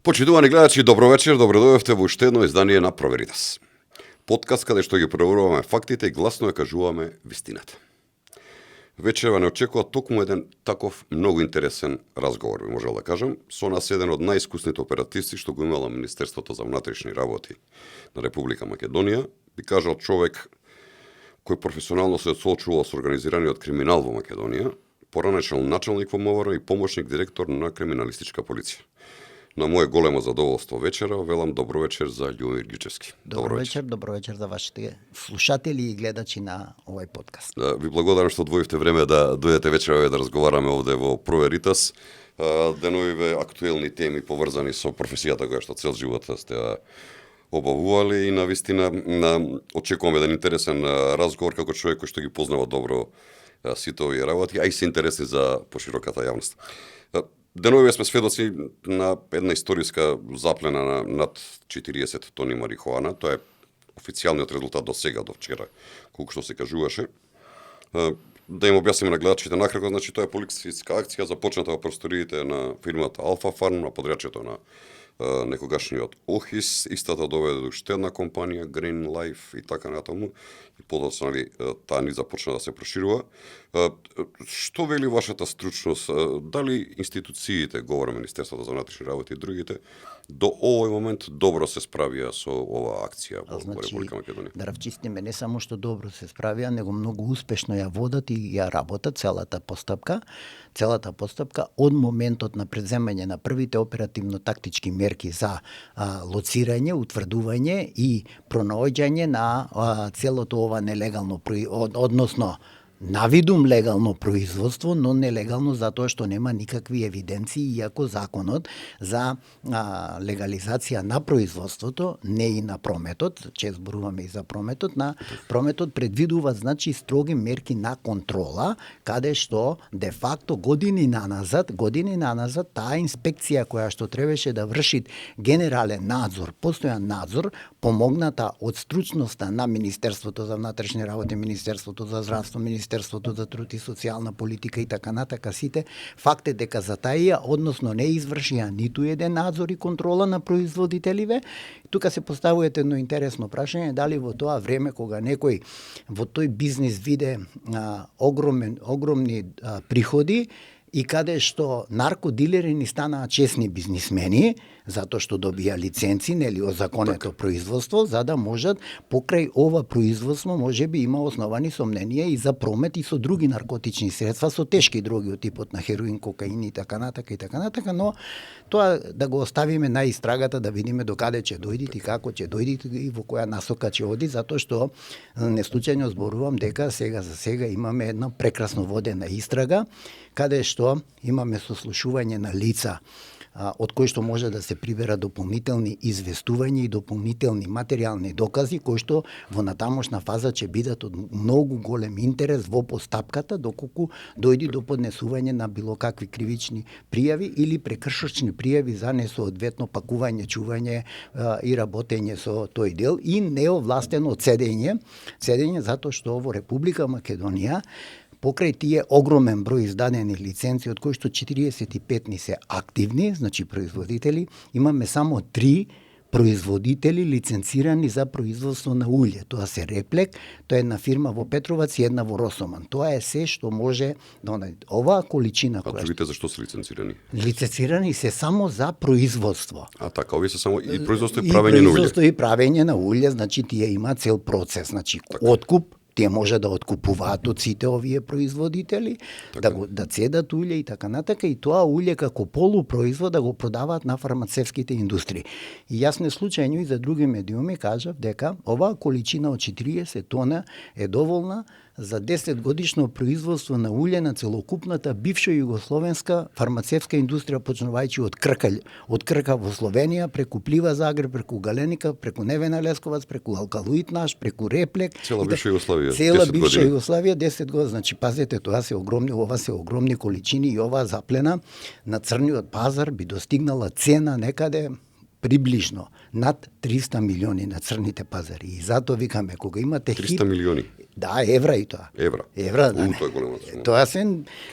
Почитувани гледачи, добро вечер, добро дојдовте во уште едно издание на Проверитас. Подкаст каде што ги проверуваме фактите и гласно ја кажуваме вистината. Вечерва не очекува токму еден таков многу интересен разговор, би можел да кажам, со нас еден од најискусните оперативци што го имала Министерството за внатрешни работи на Република Македонија, би кажал човек кој професионално се соочувал со организираниот криминал во Македонија, поранешен началник во МВР и помошник директор на криминалистичка полиција. На моје големо задоволство вечера, велам добро вечер за Љубомир Гичевски. Добро вечер за вашите слушатели и гледачи на овој подкаст. Ви благодарам што одвоивте време да дојдете вечера да разговараме овде во Проверитас. Деновиве актуелни теми поврзани со професијата која што цел живот сте обавували и навистина очекувам еден интересен разговор како човек кој што ги познава добро сите овие работи, а и се интересни за пошироката јавност. Деновиве сме сведоци на една историска заплена на над 40 тони марихуана. Тоа е официјалниот резултат до сега, до вчера, колку што се кажуваше. Да им објасниме на гледачите накратко, значи тоа е полициска акција започната во просториите на фирмата Алфа Фарм на подрачјето на некогашниот ОХИС, истата доведе до уште една компанија, Green Life и така натаму, и подоцна таа ни започна да се проширува. Што вели вашата стручност? Дали институциите, говорам Министерството за внатрешни работи и другите, до овој момент добро се справија со оваа акција во Република Македонија? Да равчистиме, не само што добро се справија, него многу успешно ја водат и ја работат целата постапка од моментот на преземање на првите оперативно-тактички мерки за лоцирање, утврдување и пронаоѓање на целото ова нелегално, односно навидум легално производство, но нелегално затоа што нема никакви евиденции, иако законот за легализација на производството, не и на прометот, че зборуваме и за прометот, на прометот предвидува значи строги мерки на контрола, каде што де факто години наназад таа инспекција која што требаше да врши генерален надзор, постојан надзор, помогната од стручноста на Министерството за внатрешни работи, Министерството за здравство, Министерството за труд и социјална политика и така натака сите, факт е дека затаија, односно не извршија ниту еден надзор и контрола на производителиве. Тука се поставува едно интересно прашање, дали во тоа време кога некој во тој бизнис виде огромни приходи и каде што наркодилери ни станаа честни бизнисмени, затоа што добија лиценци, нели, озаконето производство, за да можат покрај ова производство можеби има основани сомненија и за промет и со други наркотични средства, со тешки дроги од типот на хероин, кокаин и така натака, но тоа да го оставиме на истрагата да видиме докаде ќе дојдите и како ќе дојдите и во која насока ќе оди, затоа што неслучајно зборувам дека за сега имаме една прекрасно водена истрага, каде што имаме сослушување на лица од кои што може да се прибера дополнителни известувања и дополнителни материјални докази, кои што во натамошна фаза ќе бидат од многу голем интерес во постапката, доколку дојди до поднесување на било какви кривични пријави или прекршочни пријави за несоодветно пакување, чување и работење со тој дел и неовластено цедење затоа што во Република Македонија покрај тие огромен број издадени лиценци, од кои што 45 ни се активни, значи производители, имаме само 3 производители лиценцирани за производство на улје. Тоа се Реплек, тоа е една фирма во Петровац и една во Росоман. Тоа е се што може да оваа количина која. А другите зашто се лиценцирани? Лиценцирани се само за производство. А така, овие се само и производство и правење на улје. Производство и правење на улје, значи тие има цел процес, значи откуп. Тие може да откупуваат од сите овие производители, да цедат улје и така натака, и тоа улје како полупроизвод да го продаваат на фармацевските индустрии. И јас неслучајно и за други медиуми кажав дека оваа количина од 40 тона е доволна за 10 годишно производство на улје на целокупната бивша југословенска фармацевска индустрија, почнувајќи од Крка во Словенија, преку Плива Загреб, преку Галеника, преку Невена Лесковац, преку Алкалоид наш, преку Реплек. Цела бивша Југославија. Цела бивша Југославија 10 години. Значи пазете, ова се огромни количини и оваа заплена на црниот пазар би достигнала цена некаде приближно над 300 милиони на црните пазари. И затоа викаме, кога имате 300 милиони. Да, евра и тоа. Евра, да. тоа е голема сума. Тоа се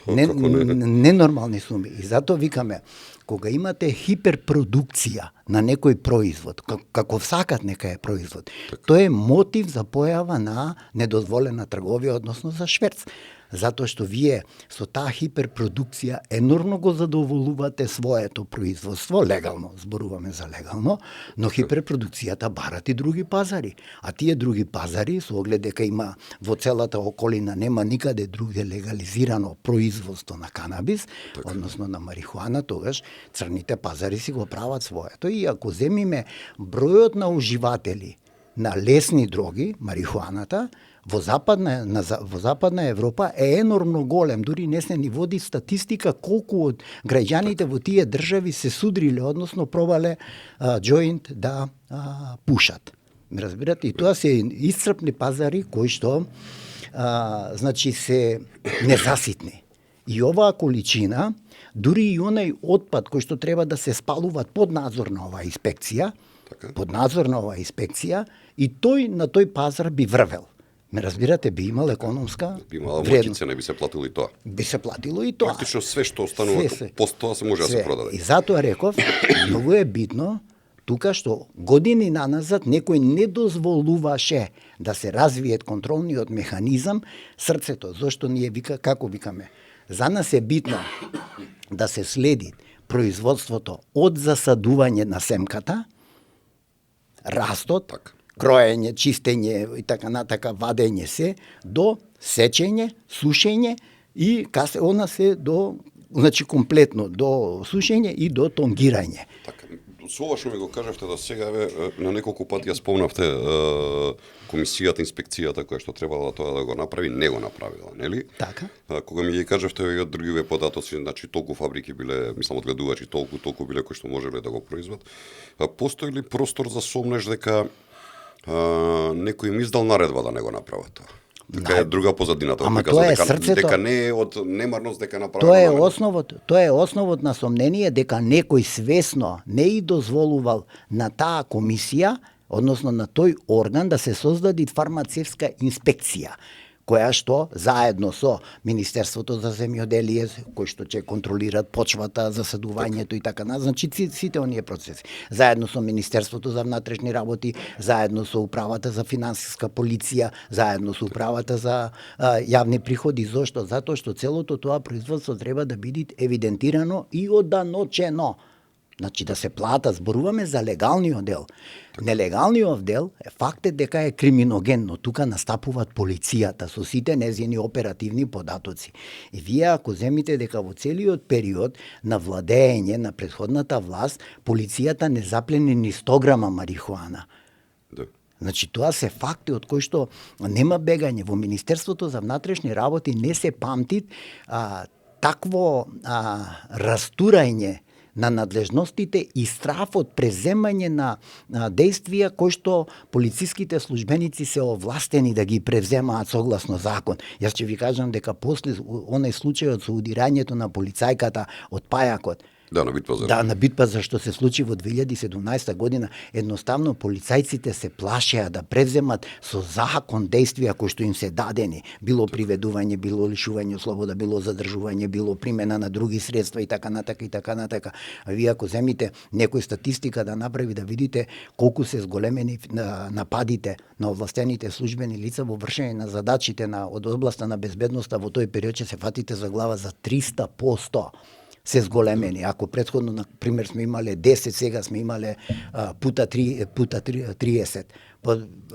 ненормални суми. И затоа викаме, кога имате хиперпродукција на некој производ, како сакат нека е производ, тоа е мотив за појава на недозволена трговија, односно за шверц. Затоа што вие со таа хиперпродукција енормно го задоволувате своето производство, легално, зборуваме за легално, но хиперпродукцијата барат и други пазари. А тие други пазари, со оглед дека има во целата околина, нема никаде друге легализирано производство на канабис, односно на марихуана, тогаш црните пазари си го прават своето. И ако земиме бројот на уживатели на лесни дроги, марихуаната, во западна Европа е енормно голем, дури не се ни води статистика колку од граѓаните во тие држави се судриле, односно пробале джоинт да пушат. Разбирате? И тоа се исцрпни пазари кои што значи се незаситни. И оваа количина, дури и онај отпад кој што треба да се спалува под надзор на оваа инспекција, и тој на тој пазар би врвел. Ме разбирате, би имал економска би имала вредност. цена, би се платило и тоа. Би се платило и тоа. Практично све што останува пост тоа се може да се продаде. И затоа реков, многу е битно тука што години наназад некој не дозволуваше да се развиет контролниот механизам, срцето, зашто ние како викаме, за нас е битно да се следи производството од засадување на семката, растот, кроење, чистење и така натака, вадење се, до сечење, сушење и она се до, значи комплетно, до сушење и до тонгирање. Така, со ова што ми го кажавте да сега, на неколку пати ја спомнавте комисијата, инспекцијата која што требала тоа да го направи, не го направила, нели? Така. Кога ми ги кажавте и од другиве податоци, значи толку фабрики биле, мислам одгледувачи, толку биле кои што можеле да го произведат, постои ли простор за сомнеш дека некој им издал наредба да не го направат тоа? Така е друга позадината. Ама тоа е срцето. Дека не е од немарност дека направи. Тоа е основот на сомнение дека некој свесно не и дозволувал на таа комисија, односно на тој орган да се создаде фармацевска инспекција, која што заедно со Министерството за земјоделие, кој што ќе контролират почвата, засадувањето и така на, значи сите оние процеси. Заедно со Министерството за внатрешни работи, заедно со Управата за финансиска полиција, заедно со Управата за јавни приходи. Зошто? Затоа што целото тоа производство треба да биде евидентирано и оданочено. Значи да се плата, зборуваме за легалниот дел. Нелегалниот дел е факт дека е криминогенно. Тука настапуваат полицијата со сите незини оперативни податоци. И вие ако земите дека во целиот период на владење на претходната власт, полицијата не заплени ни 100 грама марихуана. Да. Значи тоа се факти од кои што нема бегање. Во Министерството за внатрешни работи не се памти такво растурање на надлежностите и страф од преземање на действија кои што полициските службеници се овластени да ги превземаат согласно закон. Јас ќе ви кажам дека после оној случајот со удирањето на полицајката од пајакот, Да, на Битпазар. Да, на Битпазар што се случи во 2017 година, едноставно полицајците се плашеа да превземат со закон действија кои што им се дадени, било приведување, било лишување слобода, било задржување, било примена на други средства и така натака и така натака. А вие ако земите некој статистика да направи да видите колку се зголемени нападите на овластените службени лица во вршење на задачите од областа на безбедноста во тој период, ќе се фатите за глава за 300%. Се зголемени. Ако претходно, на пример, сме имале 10, сега сме имале пута 30.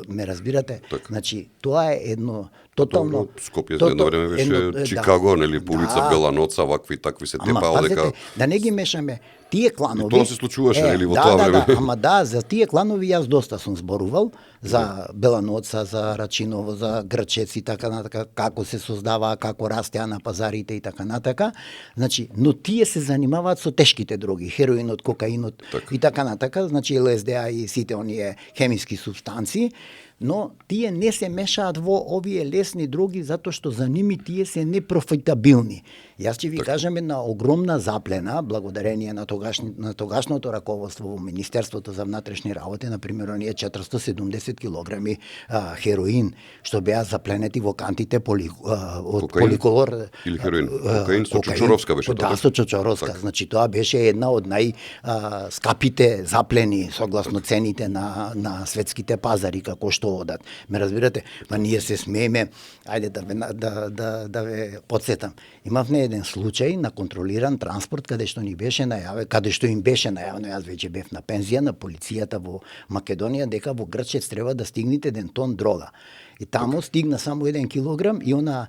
Ме разбирате? Так. Значи, тоа е едно тотално... Скопје едно време беше Чикаго, нели, по улица Бела ноца, вакви такви се тепао дека... Да не ги мешаме. Тие кланови... И тоа се случуваше, нели, во тоа време. Да, за тие кланови јас доста сум зборувал, за Бела ноца, за Рачиново, за Грчец и така натака, како се создаваа, како растеа на пазарите и така натака. Значи, но тие се занимаваат со тешките дроги, хероинот, кокаинот и така натака, значи ЛСД и сите оние хемиски супстанции. но тие не се мешаат во овие лесни дроги затоа што за ними тие се непрофитабилни. Јас ќе ви кажам една огромна заплена благодарение на тогашното раководство во Министерството за внатрешни работи, на пример оние 470 килограми хероин што беа запленети во кантите од поликолор или хероин, кокаин со Чочоровска беше тоа. Да, со Чочоровска. Значи тоа беше една од скапите заплени согласно цените на светските пазари како што одат. Ме разбирате? Па ние се смееме, ајде да ве потсетам. Имавме еден случај на контролиран транспорт каде што им беше најавено, јас веќе бев на пензија на полицијата во Македонија дека во Грчец треба да стигнете 1 тон дрога. И таму стигна само 1 килограм и она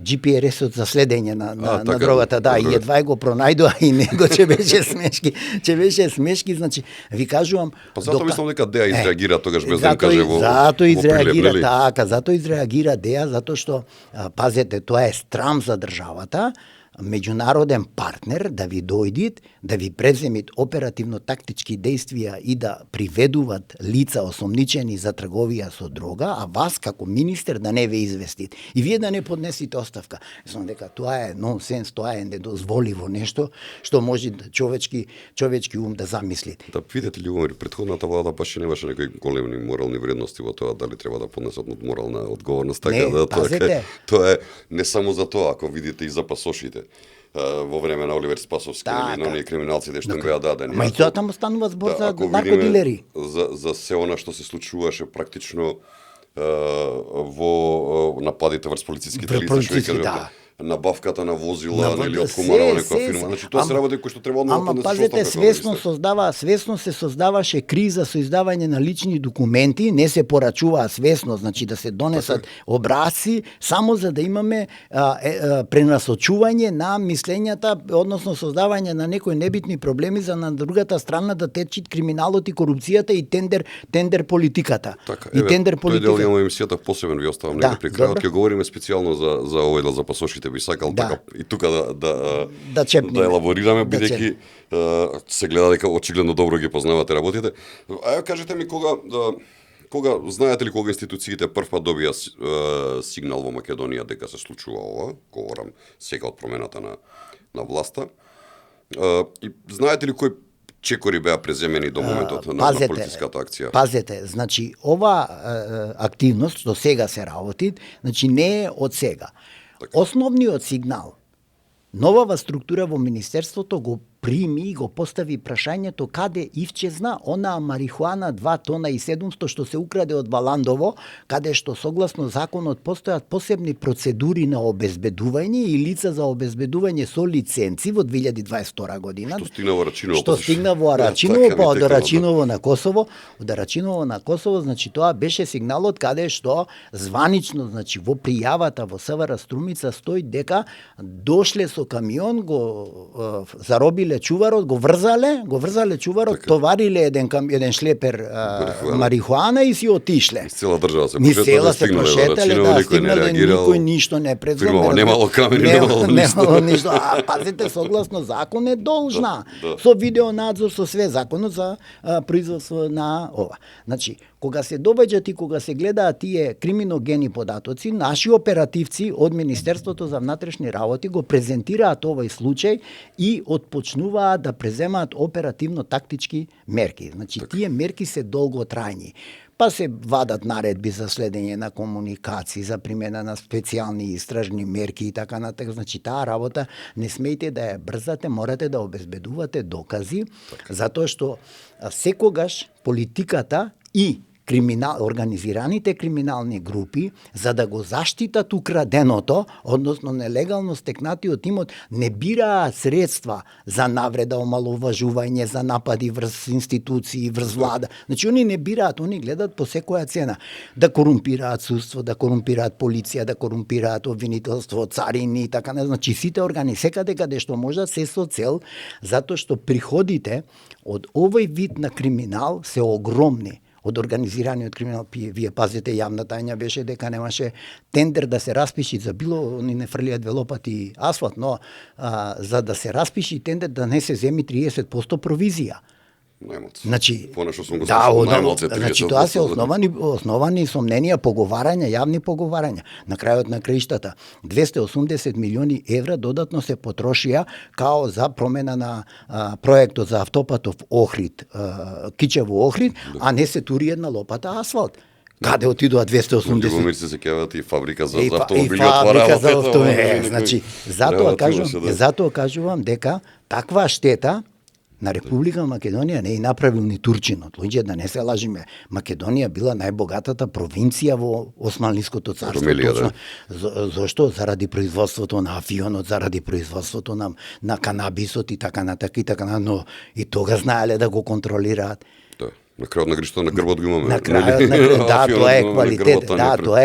GPS-от за следење на дрогата, да, и едва го пронајдоа и него ќе беше смешки, значи ви кажувам. Па затоа мислам дека ДЕА изреагира тогаш без да каже во. Затоа изреагира ДЕА затоа што пазете, тоа е страм за државата. Меѓународен партнер да ви дојдит, да ви преземит оперативно-тактички действија и да приведуваат лица осомничени за трговија со дрога, а вас како министер да не ве известит. И вие да не поднесите оставка. Мислам дека тоа е нонсенс, тоа е недозволиво нешто што може човечки ум да замисли. Да видите ли, претходната влада баш немаше некои големи морални вредности во тоа дали треба да поднесат морална одговорност, така да тоа е не само за тоа, ако видите и за пасошите во време на Оливер Спасовски или на оние криминалците што им беа дадени. Ма и тоа таму станува збор за наркодилери. За се она што се случуваше практично во нападите врз полициските лица, што кажа, набавката на возила, нели од Кумарова некоја фирма. Значи тоа се работи кои што треба одма да се пазете, свесно се создаваше криза со издавање на лични документи, не се порачуваа свесно, значи да се донесат образци само за да имаме пренасочување на мислењата, односно создавање на некои небитни проблеми за на другата страна да течи криминалот и корупцијата и тендер политиката. И тендер политиката. Тој дел имаме емисијата посебен, ви оставам некој при крајот, ќе говориме специјално за овој дел за пасошите. Би сакал така и тука да елаборираме, бидејќи се гледа дека очигледно добро ги познавате работите. Ајде кажете ми кога знаете ли кога институциите првпат добија сигнал во Македонија дека се случува ова, говорам сега од промената на власта. И знаете ли кои чекори беа преземени до моментот на полициската акција? Пазете, значи ова активност што сега се работи, значи не е од сега. Основниот сигнал, новава структура во Министерството го прими и го постави прашањето каде исчезна онаа марихуана 2 тона и 700 што се украде од Валандово, каде што согласно законот постојат посебни процедури на обезбедување и лица за обезбедување со лиценци во 2022 година. Што стигна во Арачиново, па од Арачиново на Косово. Од Арачиново на Косово, значи тоа беше сигналот каде што званично, значи во пријавата во СВР Струмица стои дека дошле со камион, го заробиле чуварот, го врзале чуварот, товариле еден шлепер марихуана и си отишле. Из цела држава се прошетале, стигнале, никој ништо не предзел. Немало камери, немало ништо. А пазите, согласно закон е должна. Со видеонадзор, со све законот за производство на ова. Значи, кога се доаѓаат и кога се гледаат тие криминогени податоци, наши оперативци од Министерството за внатрешни работи го презентираат овој случај и отпочнуваат да преземаат оперативно-тактички мерки. Значи, тие мерки се долготрајни. Па се вадат наредби за следење на комуникации, за примена на специјални истражни мерки и така натаму. Значи, таа работа не смејте да ја брзате, морате да обезбедувате докази, затоа што секогаш политиката и организираните криминални групи, за да го заштитат украденото, односно нелегално стекнатиот имот, не бираат средства за навреда, омаловажување, за напади врз институции, врз влада. Значи, они не бираат, они гледат по секоја цена да корумпираат судство, да корумпираат полиција, да корумпираат обвинителство, царини и така не. Значи, сите органи секаде каде што можат се со цел, затоа што приходите од овој вид на криминал се огромни. Од организираниот криминал, вие пазите, јавна тајна беше дека немаше тендер да се распиши за било, они не фрлија 2 лопати асфалт, но за да се распиши тендер да не се земи 30% провизија. Најмалце. Значи, понешто сум го да, слушал, најмалце 30%. значи тоа се основани сомненија, поговарања, јавни поговарања. На крајот на краиштата 280 милиони евра додатно се потрошија као за промена на проектот за автопатов Охрид, Кичево Охрид, а не се тури една лопата асфалт. Каде отидоа 280? Љубомир се сеќаваат и фабрика за И автомобили фабрика за отвараа. автомобили. Значи, затоа кажувам дека таква штета на Република Македонија не е направил ни Турчинот. Луѓе, да не се лажиме, Македонија била најбогатата провинција во Османлиското царство. Ромелија, да. Зошто? Заради производството на афионот, заради производството на канабисот и така натака, но и тога знаеле да го контролираат. Да. На крајот на гришто на грбот го имаме. На крајот, да, тоа е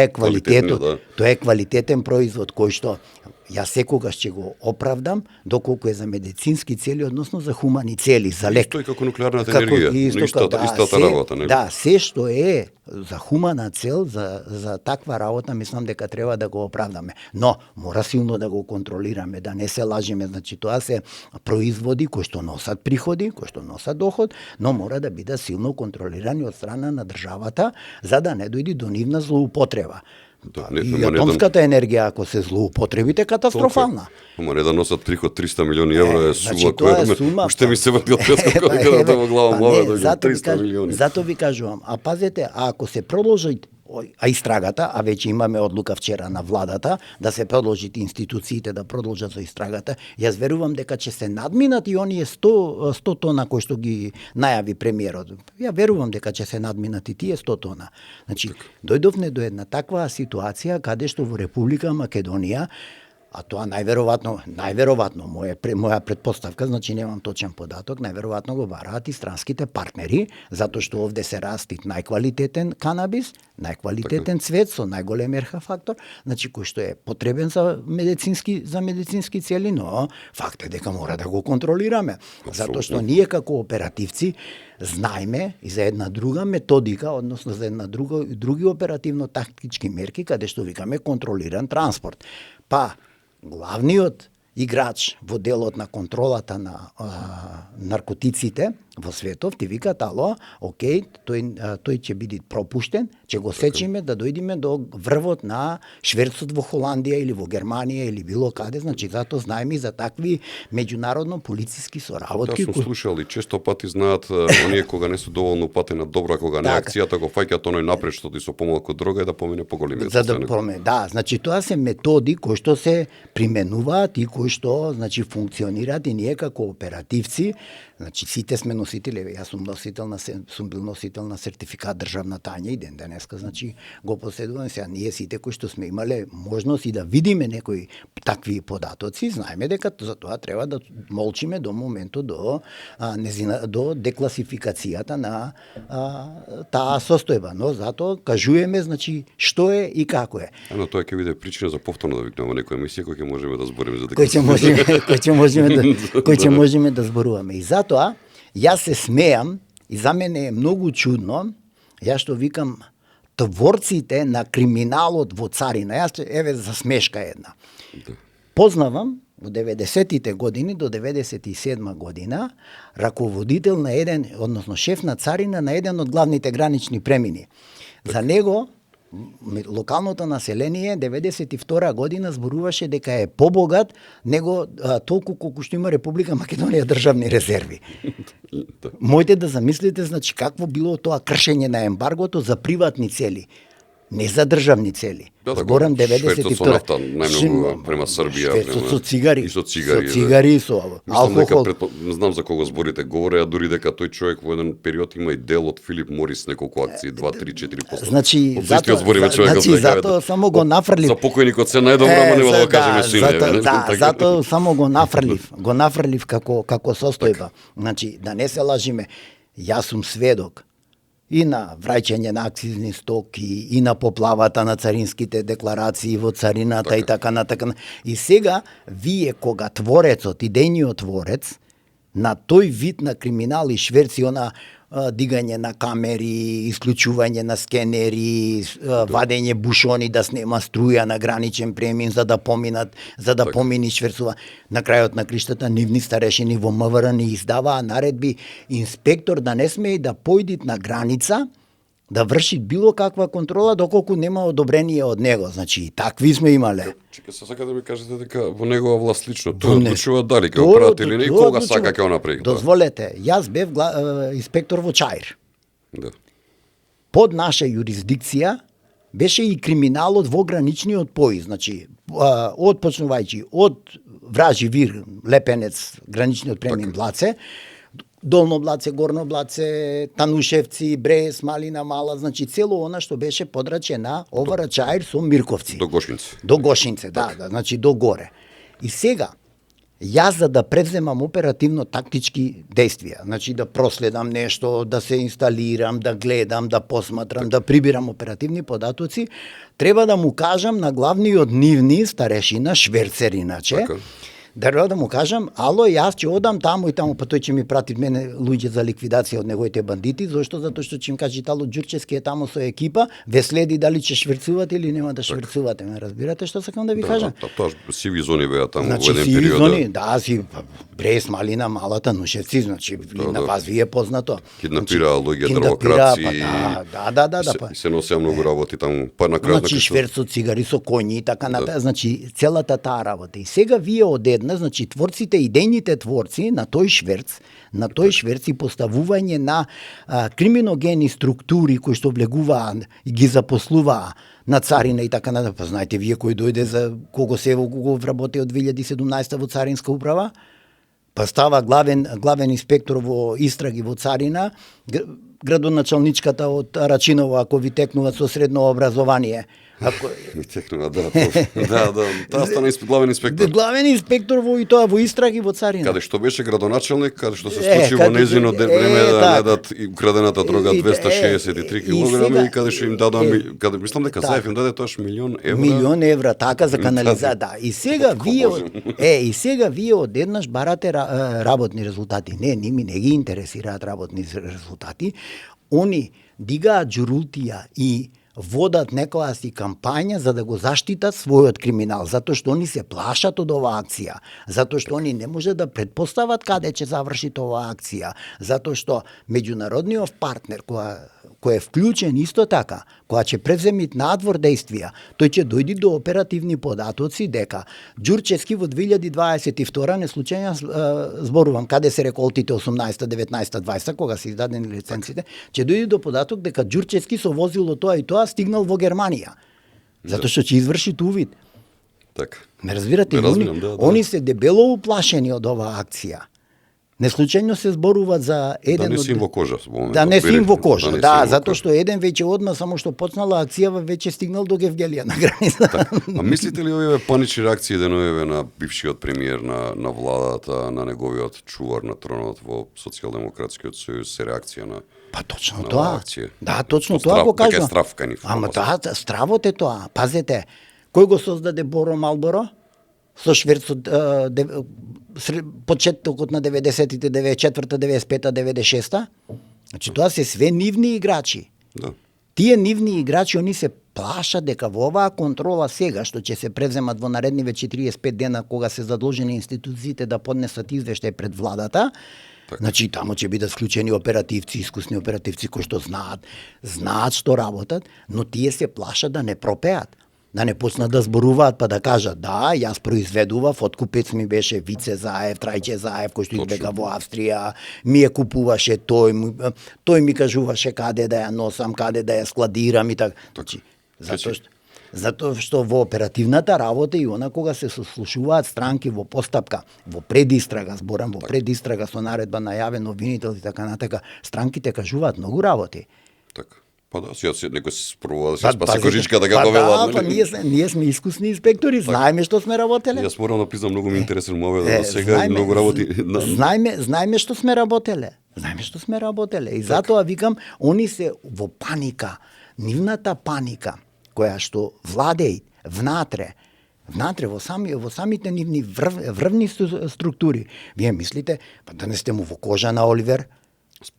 квалитет, тоа е квалитетен производ кој што јас секогаш ќе го оправдам доколку е за медицински цели, односно за хумани цели, за лек. Исто и како нуклеарната енергија, истата работа, нели? Да, се што е за хумана цел, за таква работа, мислам дека треба да го оправдаме. Но мора силно да го контролираме, да не се лажиме, значи тоа се производи кои што носат приходи, кои што носат доход, но мора да бидат силно контролирани од страна на државата за да не дојде до нивна злоупотреба. Да, и атомската енергија, ако се злоупотребите, катастрофална. Ама не да носат приход 300 милиони евра е сума сума. Уште ми се врти од песка кога во глава мова да 300 милиони. Зато ви кажувам, а пазете, ако се продолжи истрагата, а веќе имаме одлука вчера на владата да се продолжат институциите да продолжат со истрагата, јас верувам дека ќе се надминат и оние 100 тона кои што ги најави премиерот. Ја верувам дека ќе се надминат и тие 100 тона. Значи, дојдовме до една таква ситуација каде што во Република Македонија, а тоа најверојатно моја претпоставка, значи немам точен податок, најверојатно го бараат и странските партнери, затоа што овде се расти најквалитетен канабис, најквалитетен цвет со најголем РХ фактор, значи кој што е потребен за медицински цели, но факт е дека мора да го контролираме, затоа што ние како оперативци знаеме и за една друга методика, односно за една други оперативно-тактички мерки каде што викаме контролиран транспорт. Па главниот играч во делот на контролата на наркотиците во светов ти викаат, ало, окей, тој ќе биде пропуштен, ќе го сечиме да дојдеме до врвот на шверцот во Холандија или во Германија или било каде, значи затоа знаеме и за такви меѓународно полициски соработки. Да, сум слушал и често пати знаат оние кога не се доволно упатена добра, кога не акцијата го фаќаат оној напред што ти со помалку дрога и да помине поголемиот. За да помине, да, значи тоа се методи кои што се применуваат и кои што значи функционираат и ние како оперативци, значи сите сме носители, јас сум бил носител на сертификат државна тајна и ден денеска, значи го поседувам сега ние сите кои што сме имале можност и да видиме некои такви податоци, знаеме дека за тоа треба да молчиме до моментот до декласификацијата на таа состојба, но затоа кажуваме значи што е и како е. Но тоа ќе биде причина за повторно да викнеме некоја емисија која ќе можеме да збориме за кој ќе можеме да зборуваме. И затоа јас се смеам и за мене е многу чудно, јас што викам творците на криминалот во царина. Јас еве за смешка една. Познавам во 90-тите години до 97 година раководител на еден, односно шеф на царина на еден од главните гранични премини. За него локалното население 92 година зборуваше дека е побогат него толку колку што има Република Македонија државни резерви. Мојте да замислите значи какво било тоа кршење на ембаргото за приватни цели, не за државни цели. Зборам 92. Швецот со нафта, најмногу према Србија, Швецот со цигари. И со цигари. Со цигари, со алкохол. Не знам за кого зборите. Говореа дури дека тој човек во еден период има и дел од Филип Морис, неколку акции, 2, 3, 4%. Значи, затоа само го нафрлив. За покојникот се најдобро, ама нема да го кажеме сине. Затоа само го нафрлив како состојба. Значи, да не се лажиме, јас сум сведок и на враќање на акцизни стоки, и на поплавата на царинските декларации во царината и така натака. И сега, вие кога творецот, идејниот творец, на тој вид на криминал и шверци, дигање на камери, исклучување на скенери, вадење бушони да снема струја на граничен премин за да поминат, за да помини шверцува. На крајот на криштата нивни старешини во МВР ни издаваа наредби инспектор да не смее да појдит на граница да врши било каква контрола доколку нема одобрение од него. Значи и такви сме имале. Чека, се сака да ми кажете дека во негова власт лично тоа одлучува дали ќе го прати или не и кога сака ќе го направи. Дозволете, јас бев инспектор во Чаир. Да. Под наша юрисдикција беше и криминалот во граничниот појас, значи почнувајќи од Вражи Вир, Лепенец, граничниот премин Блаце, Долно Блаце, Горно Блаце, Танушевци, Брес, Малина Мала, значи цело она што беше подрачје на Овара Чаир со Мирковци. До Гошинце. До Гошинце, да, значи до горе. И сега, јас за да превземам оперативно тактички действија, значи да проследам нешто, да се инсталирам, да гледам, да посматрам, да прибирам оперативни податоци, треба да му кажам на главниот нивни старешина, шверцер иначе, треба да му кажам, ало, јас ќе одам таму и таму, па тој ќе ми прати мене луѓе за ликвидација од неговите бандити, зашто? Затоа што ќе им каже Тало Ѓурчевски е таму со екипа, ве следи дали ќе шверцувате или нема да шверцувате, ме разбирате што сакам да ви кажам? Тоа сиви зони беа таму значи, во еден период. Зони, да, си Брес, Малина, Малата, Нушевци, значи на вас ви е познато. Киднапираа луѓе, дрвокраци. Да. Се носеа многу работи таму, па на крајот. Значи шверц од цигари со коњи и така натаму, значи целата таа работа. И сега вие одеднаш, значи творците, идејните творци на тој шверц и поставување на криминогени структури кои што влегуваа и ги запослуваа на царина и така натаму. Па знаете вие кој дојде за кого се го вработи од 2017 во царинска управа? Па става главен инспектор во истраги во царина, градоначалничката од Рачиново, ако ви текнува со средно образование. Ми текнува, да. Таа стана главен инспектор. Главен инспектор во и тоа во истраги во царина. Каде што беше градоначалник, каде што се случи во незино време да недат украдената дрога 263 килограми и каде што им дадоа, каде мислам дека Заев им даде тоаш €1,000,000. €1,000,000, така за канализација, да. И сега вие одеднаш барате работни резултати. Не, ними не ги интересираат работни резултати. Они дигаат џурултија и водат некоја си кампања за да го заштитат својот криминал, затоа што они се плашат од оваа акција, затоа што они не може да претпостават каде ќе заврши оваа акција, затоа што меѓународниот партнер кој е вклучен исто така, која ќе превземи надвор действија, тој ќе дојди до оперативни податоци дека Ѓурчевски во 2022 не случајно зборувам каде се реколтите 18, 19, 20 кога се издадени лиценците, ќе дојди до податок дека Ѓурчевски со возило тоа и тоа стигнал во Германија. Затоа што ќе изврши увид. Така. Ме разбирате? Они се дебело уплашени од оваа акција. Не случајно се зборува за еден да не си им во кожа. Да не си им во кожа, да, затоа што еден веќе одма само што почнала акцијава веќе стигнал до Гевгелија на граница. А мислите ли овие панични реакции деновиве на бившиот премиер на владата, на неговиот чувар на тронот во Социјалдемократскиот сојуз се реакција на Па точно тоа. Акција. Да, точно тоа го кажувам. Дека е стравкани. Ама тоа стравот е тоа. Пазете, кој го создаде Боро Малборо? Со шверцот почетокот на 90-тите, 94-та, 95-та, 96-та. Значи тоа се све нивни играчи. Да. Тие нивни играчи, они се плашат дека во оваа контрола сега, што ќе се превземат во наредниве 45 дена, кога се задолжени институциите да поднесат извештај пред владата, так. Значи таму ќе бидат вклучени оперативци, искусни оперативци кои што знаат што работат, но тие се плашат да не пропеат. Да не почнат да зборуваат па да кажат да, јас произведував, откупец ми беше Вице Заев, Трајче Заев, кој што избега во Австрија, ми ја купуваше тој ми кажуваше каде да ја носам, каде да ја складирам и така. Значи, затоа што во оперативната работа и она кога се сослушуваат странки во постапка, во предистрага, зборам во предистрага со наредба најавен обвинител и така натака, странките кажуваат многу работи. Така. Па да, сега некој се спробува да се спаси кожичката како велат. Да, ние сме искусни инспектори, знаеме што сме работеле. Јас морам да признам, многу ми интересен мовел до сега и многу работи. Знаеме што сме работеле. И затоа викам, они се во паника, нивната паника која што владеи внатре во самите нивни врвни структури. Вие мислите, па да не сте му во кожа на Оливер?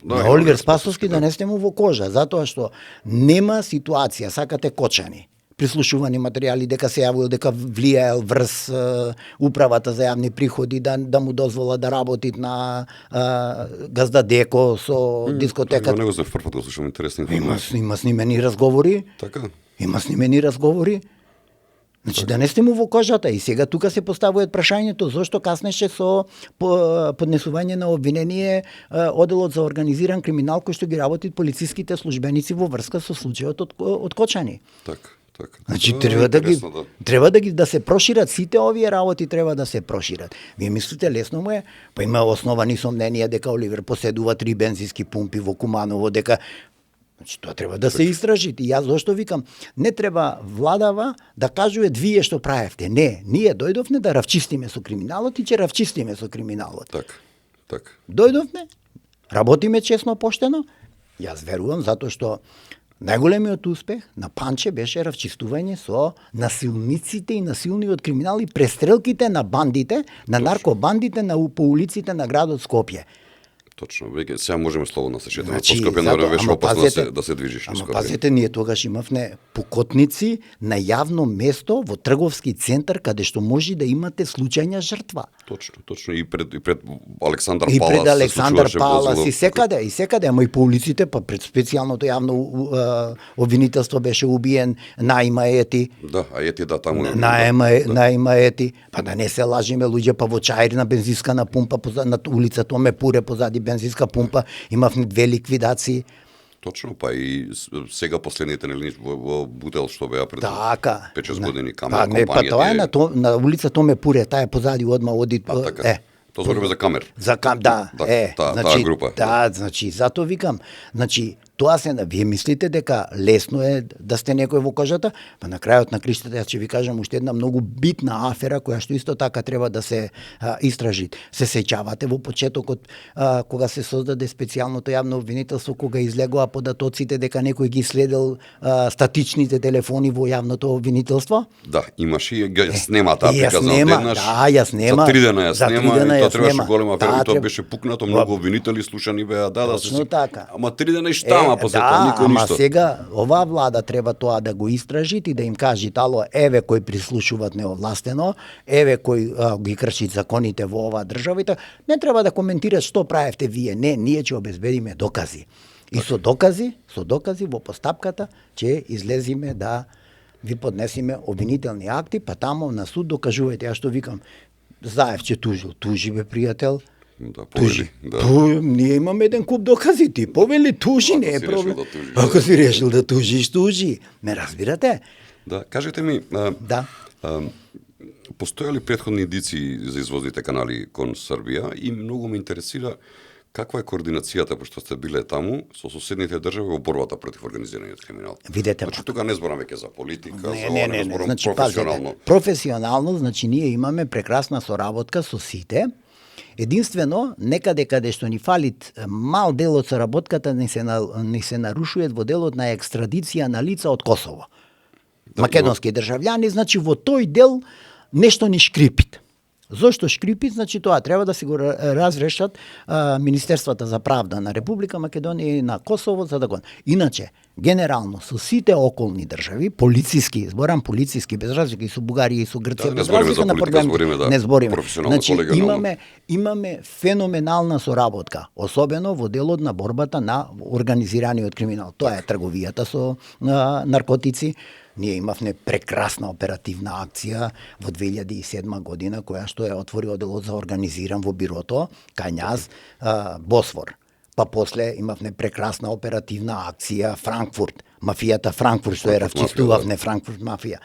На Оливер Спасовски да не сте му во кожа, затоа што нема ситуација, сакате кочани, прислушувани материјали дека се јавил дека влијаел врз управата за јавни приходи да му дозвола да работи на Газда Деко со дискотеката. Него се прв пат го слушам, интересни информации. Има снимени разговори. Така? Има снимени разговори. Значи да не сте му во кожата и сега тука се поставува прашањето зошто каснеше со поднесување на обвинение оделот за организиран криминал кој што ги работи полициските службеници во врска со случајот од Кочани. Така. Значи треба да се прошират сите овие работи, треба да се прошират. Вие мислите лесно му е? Па има основани сомненија дека Оливер поседува 3 бензински пумпи во Куманово, дека значи тоа треба да се истражи. И јас зошто викам, не треба владава да кажува вие што правевте. Не, ние дојдовме да равчистиме со криминалот и ќе равчистиме со криминалот. Така. Дојдовме, работиме честно, поштено. Јас верувам затоа што најголемиот успех на Панче беше равчистување со насилниците и насилниот криминал и престрелките на бандите, на наркобандите по улиците на градот Скопје. Точно, веќе сега можеме слободно се шетаме. Значи, По Скопје на беше опасно да се движиш. Ама пазете, ние тогаш имавме пукотници на јавно место во трговски центар каде што може да имате случајна жртва. Точно и пред Александар И Палас. пред Александар Палас и секаде, ама и по улиците, па пред специјалното јавно обвинителство беше убиен Наима Ети. Да, а Ети таму. Наима Ети. Па да не се лажиме луѓе, па во Чаир на бензинска на пумпа на улица Томе Пуре позади бензинска пумпа имавме 2 ликвидации. Точно, па и сега последните нели во Бутел што беа пред 5-6 години камера компанијата. Па тоа е на улица Томе Пуре, таа е позади одма оди. Тоа збориме за Камер. Таа група. Да, значи затоа викам, значи тоа вие мислите дека лесно е да сте некој во кожата, па на крајот на криштата јас ќе ви кажам уште една многу битна афера која што исто така треба да се истражи. Се сеќавате во почетокот кога се создаде специјалното јавно обвинителство, кога излегоа податоците дека некој ги следел статичните телефони во јавното обвинителство? Да, имаше и ја снема таа приказна одеднаш. Да, ја снема. За 3 дена ја снема и тоа требаше голема афера, тоа беше пукнато, многу обвинители слушани беа, точно така. Ама 3 дена и штама после тоа, никој ништо. Ама сега оваа влада треба тоа да го истражи и да им кажи тало, еве кој прислушуваат неовластено, еве кој ги крши законите во оваа држава. Не треба да коментират што правевте вие, не, ние ќе обезбедиме докази. И со докази во постапката ќе излезиме да ви поднесиме обвинителни акти, па таму на суд докажувајте. Ја што викам, Заев ќе тужи бе пријател. Да, повели, да. Ние имаме еден куп докази, ти повели, тужи, не е проблем. Ако си решил да тужиш, тужи. Ме разбирате? Да, кажете ми, постоја ли претходни индици за извозните канали кон Србија и многу ме интересира каква е координацијата, пошто сте биле таму, со соседните држави во борбата против организираниот криминал? Видете, значи тука не зборам веќе за политика, не, значи, професионално. Професионално, значи ние имаме прекрасна соработка со сите. Единствено, некаде каде што ни фалит мал дел од соработката ни се нарушува во делот на екстрадиција на лица од Косово. Да, македонски државјани, значи во тој дел нешто ни шкрипит. Зошто шкрипит? Значи тоа треба да се го разрешат Министерствата за правда на Република Македонија и на Косово за да го. Иначе, генерално со сите околни држави, полициски, зборам полициски, без разлика и со Бугарија и со Грција, без разлика на проблем, не збориме. Значи имаме феноменална соработка, особено во делот на борбата на организираниот криминал. Тоа е трговијата со наркотици. Ние имавме прекрасна оперативна акција во 2007 година, која што е отвори оделот за организиран во бирото, кај нас, Босфор. Па после имавме прекрасна оперативна акција Франкфурт, мафијата Франкфурт, што е равчистувавме Франкфурт мафија.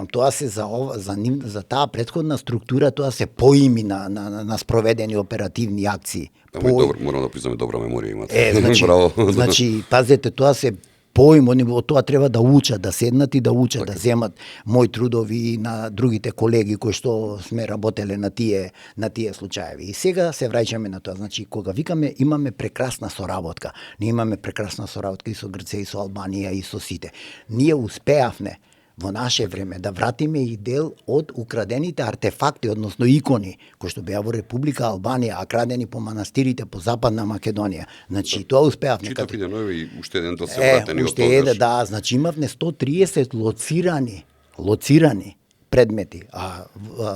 Тоа се за таа претходна структура, тоа се поими на спроведени оперативни акции. Морам да признам, добра меморија имате. Значи, пазете, тоа се поим, они од тоа треба да учат, да седнат и да учат, да земат мои трудови и на другите колеги кои што сме работеле на тие случаеви. И сега се враќаме на тоа. Значи, кога викаме имаме прекрасна соработка, ние имаме прекрасна соработка и со Грција, и со Албанија, и со сите. Ние успеавме во наше време, да вратиме и дел од украдените артефакти, односно икони, кои што беа во Република Албанија, а крадени по манастирите по Западна Македонија. Значи, тоа успеавме. Читав и денови и уште еден да се вратени од уште тогаш. еден, да, значи имавме 130 лоцирани предмети, а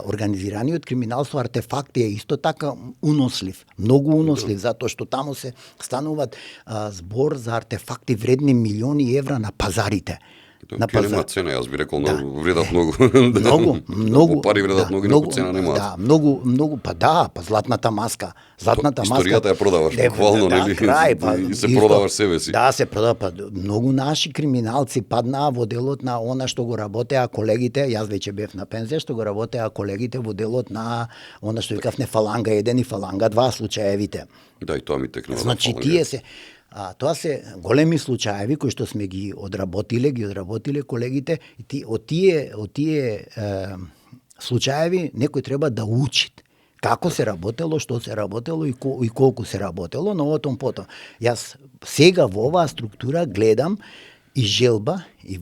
организираниот криминал со артефакти е исто така унослив, многу унослив, затоа што таму се стануваат збор за артефакти вредни милиони евра на пазарите. На нема цена, јас би рекол, вредат многу. Многу пари вредат многу, но цена немаат. Да, многу, па златната маска. Историјата ја продаваш, буквално, нели? И се продаваш себе си. Да, се продава, многу наши криминалци паднаа во делот на она што го работеа колегите, јас веќе бев на пензија, што го работеа колегите во делот на она што викавме фаланга 1 и фаланга 2 случаевите. Да, и тоа ми текнува. Значи, тие се тоа се големи случаеви кои што сме ги одработиле колегите, и од тие случаеви некој треба да учи како се работело, што се работело и колку се работело, но отом потом. Јас сега во оваа структура гледам и желба, и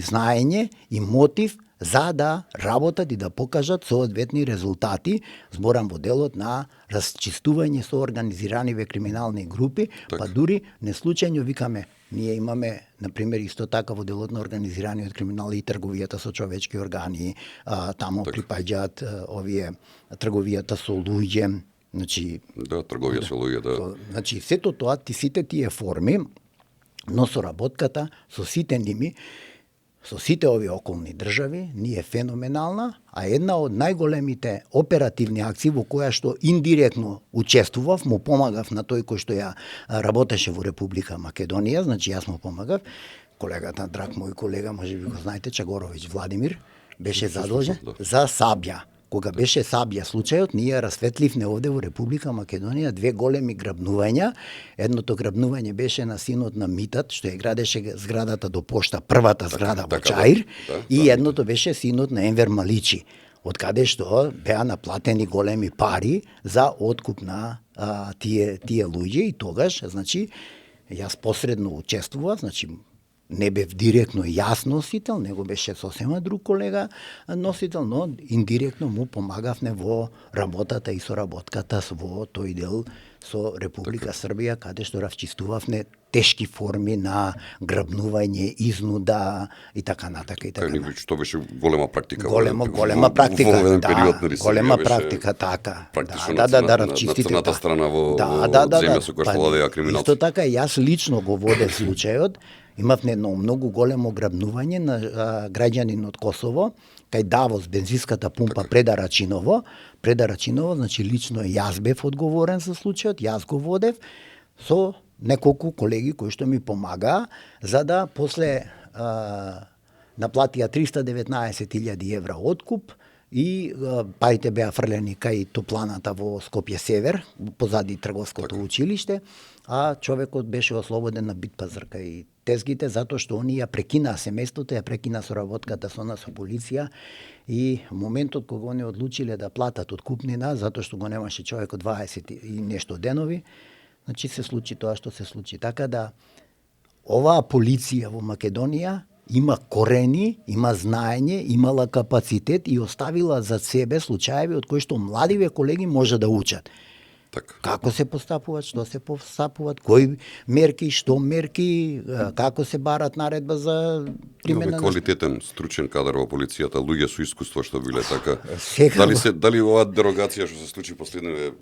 знаење, и мотив за да работат и да покажат соодветни резултати, зборам во делот на расчистување со организираниви криминални групи, па дури неслучајно викаме, ние имаме, например, исто така во делот на организираниот криминал и трговијата со човечки органи, таму припаѓаат овие трговијата со луѓе, значи да, трговија со луѓе, да. Значи сето тоа, сите тие форми, но соработката со сите ними, со сите овие околни држави, ние феноменална, а една од најголемите оперативни акции во која што индиректно учествував, му помагав на тој кој што ја работеше во Република Македонија, значи јас му помагав, колегата, драг мој колега, можеби го знаете, Чагоровиќ Владимир, беше задолжен за Сабја. Кога беше Сабја случајот, ние расветливме овде во Република Македонија 2 големи грабнувања. Едното грабнување беше на синот на Митат, што ја градеше зградата до пошта, првата зграда во Чаир, и едното беше синот на Енвер Маличи, од каде што беа наплатени големи пари за откуп на тие луѓе, и тогаш, значи, јас посредно учествував, значи, не бев директно јас носител, него беше сосема друг колега носител, но индиректно му помагавме во работата и соработката во тој дел со Република Србија, каде што расчистувавме тешки форми на грабнување, изнуда и така натака. Што беше голема практика. Голема практика, голема практика, така. Да, расчистите. На црната страна во земја со која што владеа криминалци. Исто така, јас лично го водев случајот. Имавме едно многу големо грабнување на граѓанин од Косово, кај Давос, бензинската пумпа преда Рачиново, значи лично јас бев одговорен за случајот, јас го водев со неколку колеги кои што ми помагаа, за да после наплатија 319.000 евра откуп, и парите беа фрлени кај топланата во Скопје Север, позади трговското училиште, а човекот беше ослободен на Битпазар кај тезгите, затоа што они ја прекинаа семејството, ја прекина соработката со нас со полиција, и моментот кога они одлучиле да платат откупнина, затоа што го немаше човекот 20 и нешто денови, значи се случи тоа што се случи. Така да, оваа полиција во Македонија има корени, има знаење, имала капацитет и оставила за себе случаеви од кои што младиве колеги може да учат. Како се постапуваат, што се постапуваат, кои мерки, што мерки, како се барат наредба за примена. Имаме квалитетен, стручен кадар во полицијата, луѓе со искуство што биле така. Дали оваа дерогација што се случи последниве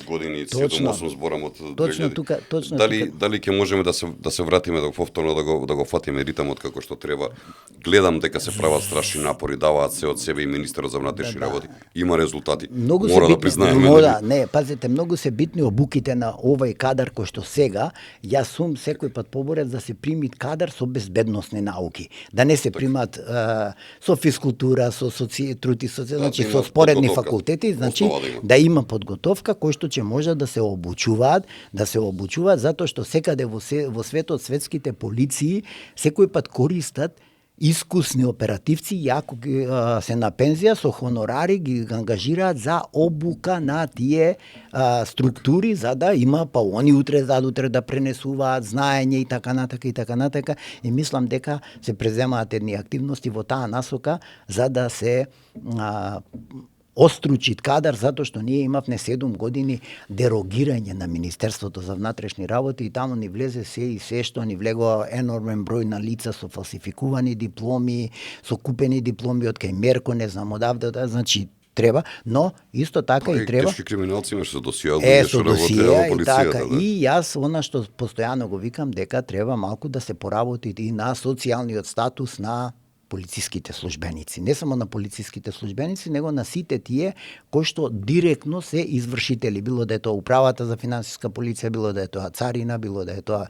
години, 7-8 зборам од 2000, дали ќе можеме да се вратиме повторно да го фатиме ритамот како што треба? Гледам дека се прават страшни напори, даваат се од себе и министерот за внатрешни работи. Има резултати. Мора да признаеме. Не, пазете, многу се битни обуките на овој кадар кој што сега, јас сум секој пат поборец да се прими кадар со безбедносни науки, да не се примат со физкултура, со трути, значи со споредни факултети, значи да има подготовка кој што ќе може да се обучуваат, затоа што секаде во светот светските полиции секој пат користат искусни оперативци, јако се на пензија со хонорари ги ангажираат за обука на тие структури за да има па они утре задутре да пренесуваат знаење и така натака и така натака, и мислам дека се преземаат едни активности во таа насока за да се остручит кадар, затоа што ние имавме 7 години дерогирање на Министерството за внатрешни работи и таму ни влезе се и се што ни влегува енормен број на лица со фалсификувани дипломи, со купени дипломи од кај Мерко, не знам одавде, значи треба, но исто така и треба. Тешки криминалци имаш со досија, Со досија и така. Да. И јас она што постојано го викам дека треба малку да се поработи и на социјалниот статус на полициските службеници. Не само на полициските службеници, него на сите тие кои што директно се извршители, било да е тоа управата за финансиска полиција, било да е тоа царина, било да е тоа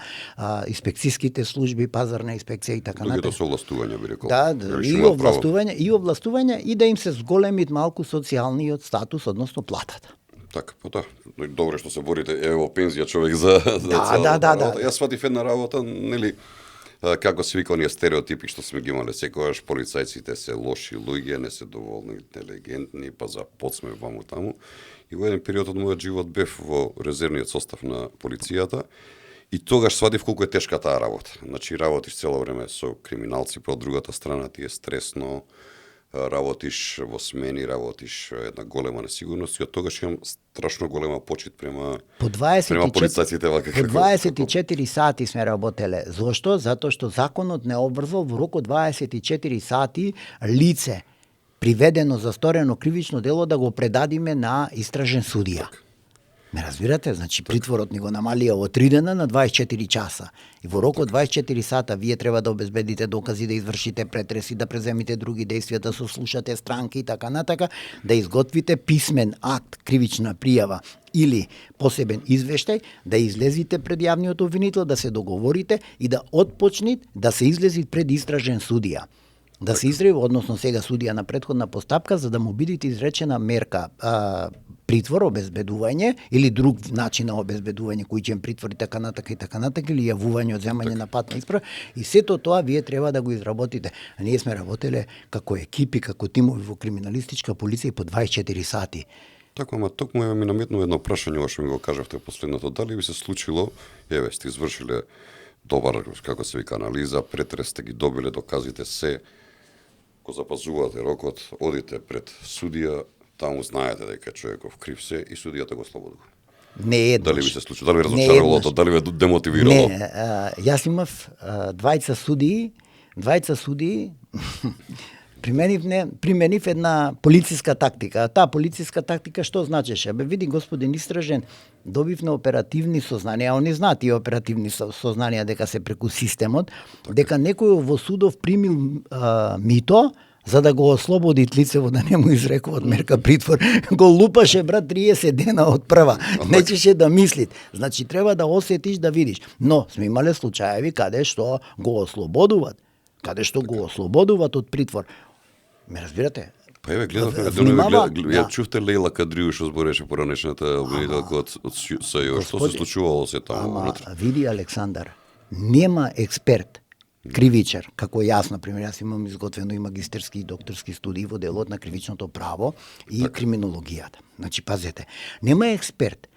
инспекцијските служби, пазарна инспекција и така натаму. Луѓето со овластување би рекол. Да, и овластување и да им се зголемит малку социјалниот статус, односно платата. Така, па да. Добре што се борите ево пензија човек за Да. Јас сватив една работа, нели, како се вика оние стереотипи што сме ги имале секогаш, полицајците се лоши луѓе, не се доволни интелигентни, па за подсмев ваму таму. И во еден период од мојот живот бев во резервниот состав на полицијата и тогаш сватив колку е тешка таа работа. Значи работиш цело време со криминалци, по другата страна ти е стресно, работиш во смени, работиш една голема несигурност и од тогаш имам страшно голема почит према полицајците вака. По 24 сати сме работеле. Зошто? Затоа што законот не обврзал во рок од 24 сати лице приведено за сторено кривично дело да го предадиме на истражен судија. Ме разбирате? Значи, притворот ни го намалија од 3 дена на 24 часа. И во рок од 24 сата вие треба да обезбедите докази, да извршите претреси, да преземите други действија, да сослушате странки и така натака, да изготвите писмен акт, кривична пријава или посебен извештај, да излезите пред јавниот обвинител, да се договорите и да отпочнит да се излезит пред истражен судија. Да се изреви, односно сега судија на претходна постапка, за да му бидите изречена мерка притвор, обезбедување или друг начин на обезбедување, кој притвор и така натака, или јавување, одземање на патна исправа, и сето тоа вие треба да го изработите. А ние сме работеле како екипи, како тимови во криминалистичка полиција по 24 сати. Така, ама токму ми наметнува едно прашање, ова што ми го кажавте последното, дали би се случило, еве, сте извршиле добар, како се вика, анализа, претрес сте ги добиле доказите се, го запазувате рокот, одите пред судија, таму знаете дека човеков крив се и судијата го слободува. Не еднаш. Дали ви се случи, дали ви разочарувало тоа, дали ви демотивирало? Не, јас имав двајца судии, применив една полициска тактика. Таа полициска тактика што значеше? Бе, види, господин истражен, добивме оперативни сознанија, они знаат тие оперативни сознанија дека се преку системот, дека некој во судов примил мито, за да го ослободит лицево, да не му изрекуваат мерка притвор, го лупаше, брат, 30 дена од прва. Нечеше да мислит. Значи, треба да осетиш, да видиш. Но, сме имале случаеви каде што го ослободуваат. Од притвор. Ме разбирате? Па еве, гледавме, ја чувте Лејла Кадриу што збореше поранешната обвинителка од СЈО. Што се случувало се таму? Ама, види, Александар, нема експерт, кривичар, како јас, например, јас имам изготвено и магистерски и докторски студии во делот на кривичното право и криминологијата. Значи, пазете, нема експерт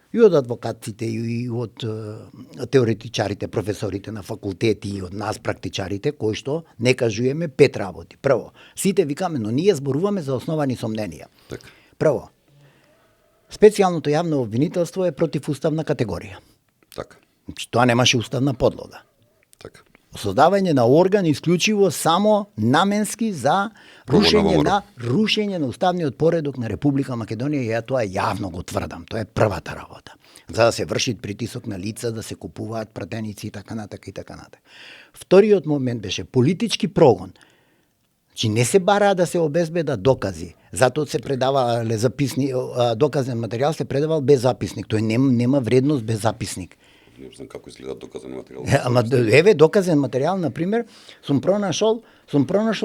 и од адвокатите, и од теоретичарите, професорите на факултети, и од нас практичарите, кои што не кажуеме 5 работи. Прво, сите викаме, но ние зборуваме за основани сомненија. Така. Прво, специјалното јавно обвинителство е противуставна категорија. Така. Значи, тоа немаше уставна подлога. Така. Создавање на орган исклучиво само наменски за рушење на уставниот поредок на Република Македонија, и ја тоа јавно го тврдам. Тоа е првата работа. За да се врши притисок на лица, да се купуваат пратеници и така натака и така натака. Вториот момент беше политички прогон. Значи не се бараа да се обезбедат докази. Затоа се предавале доказен материјал се предавал без записник. Тој нема вредност без записник. Не знам како изгледа доказен материјал. Ама еве доказен материјал, на пример, сум пронашол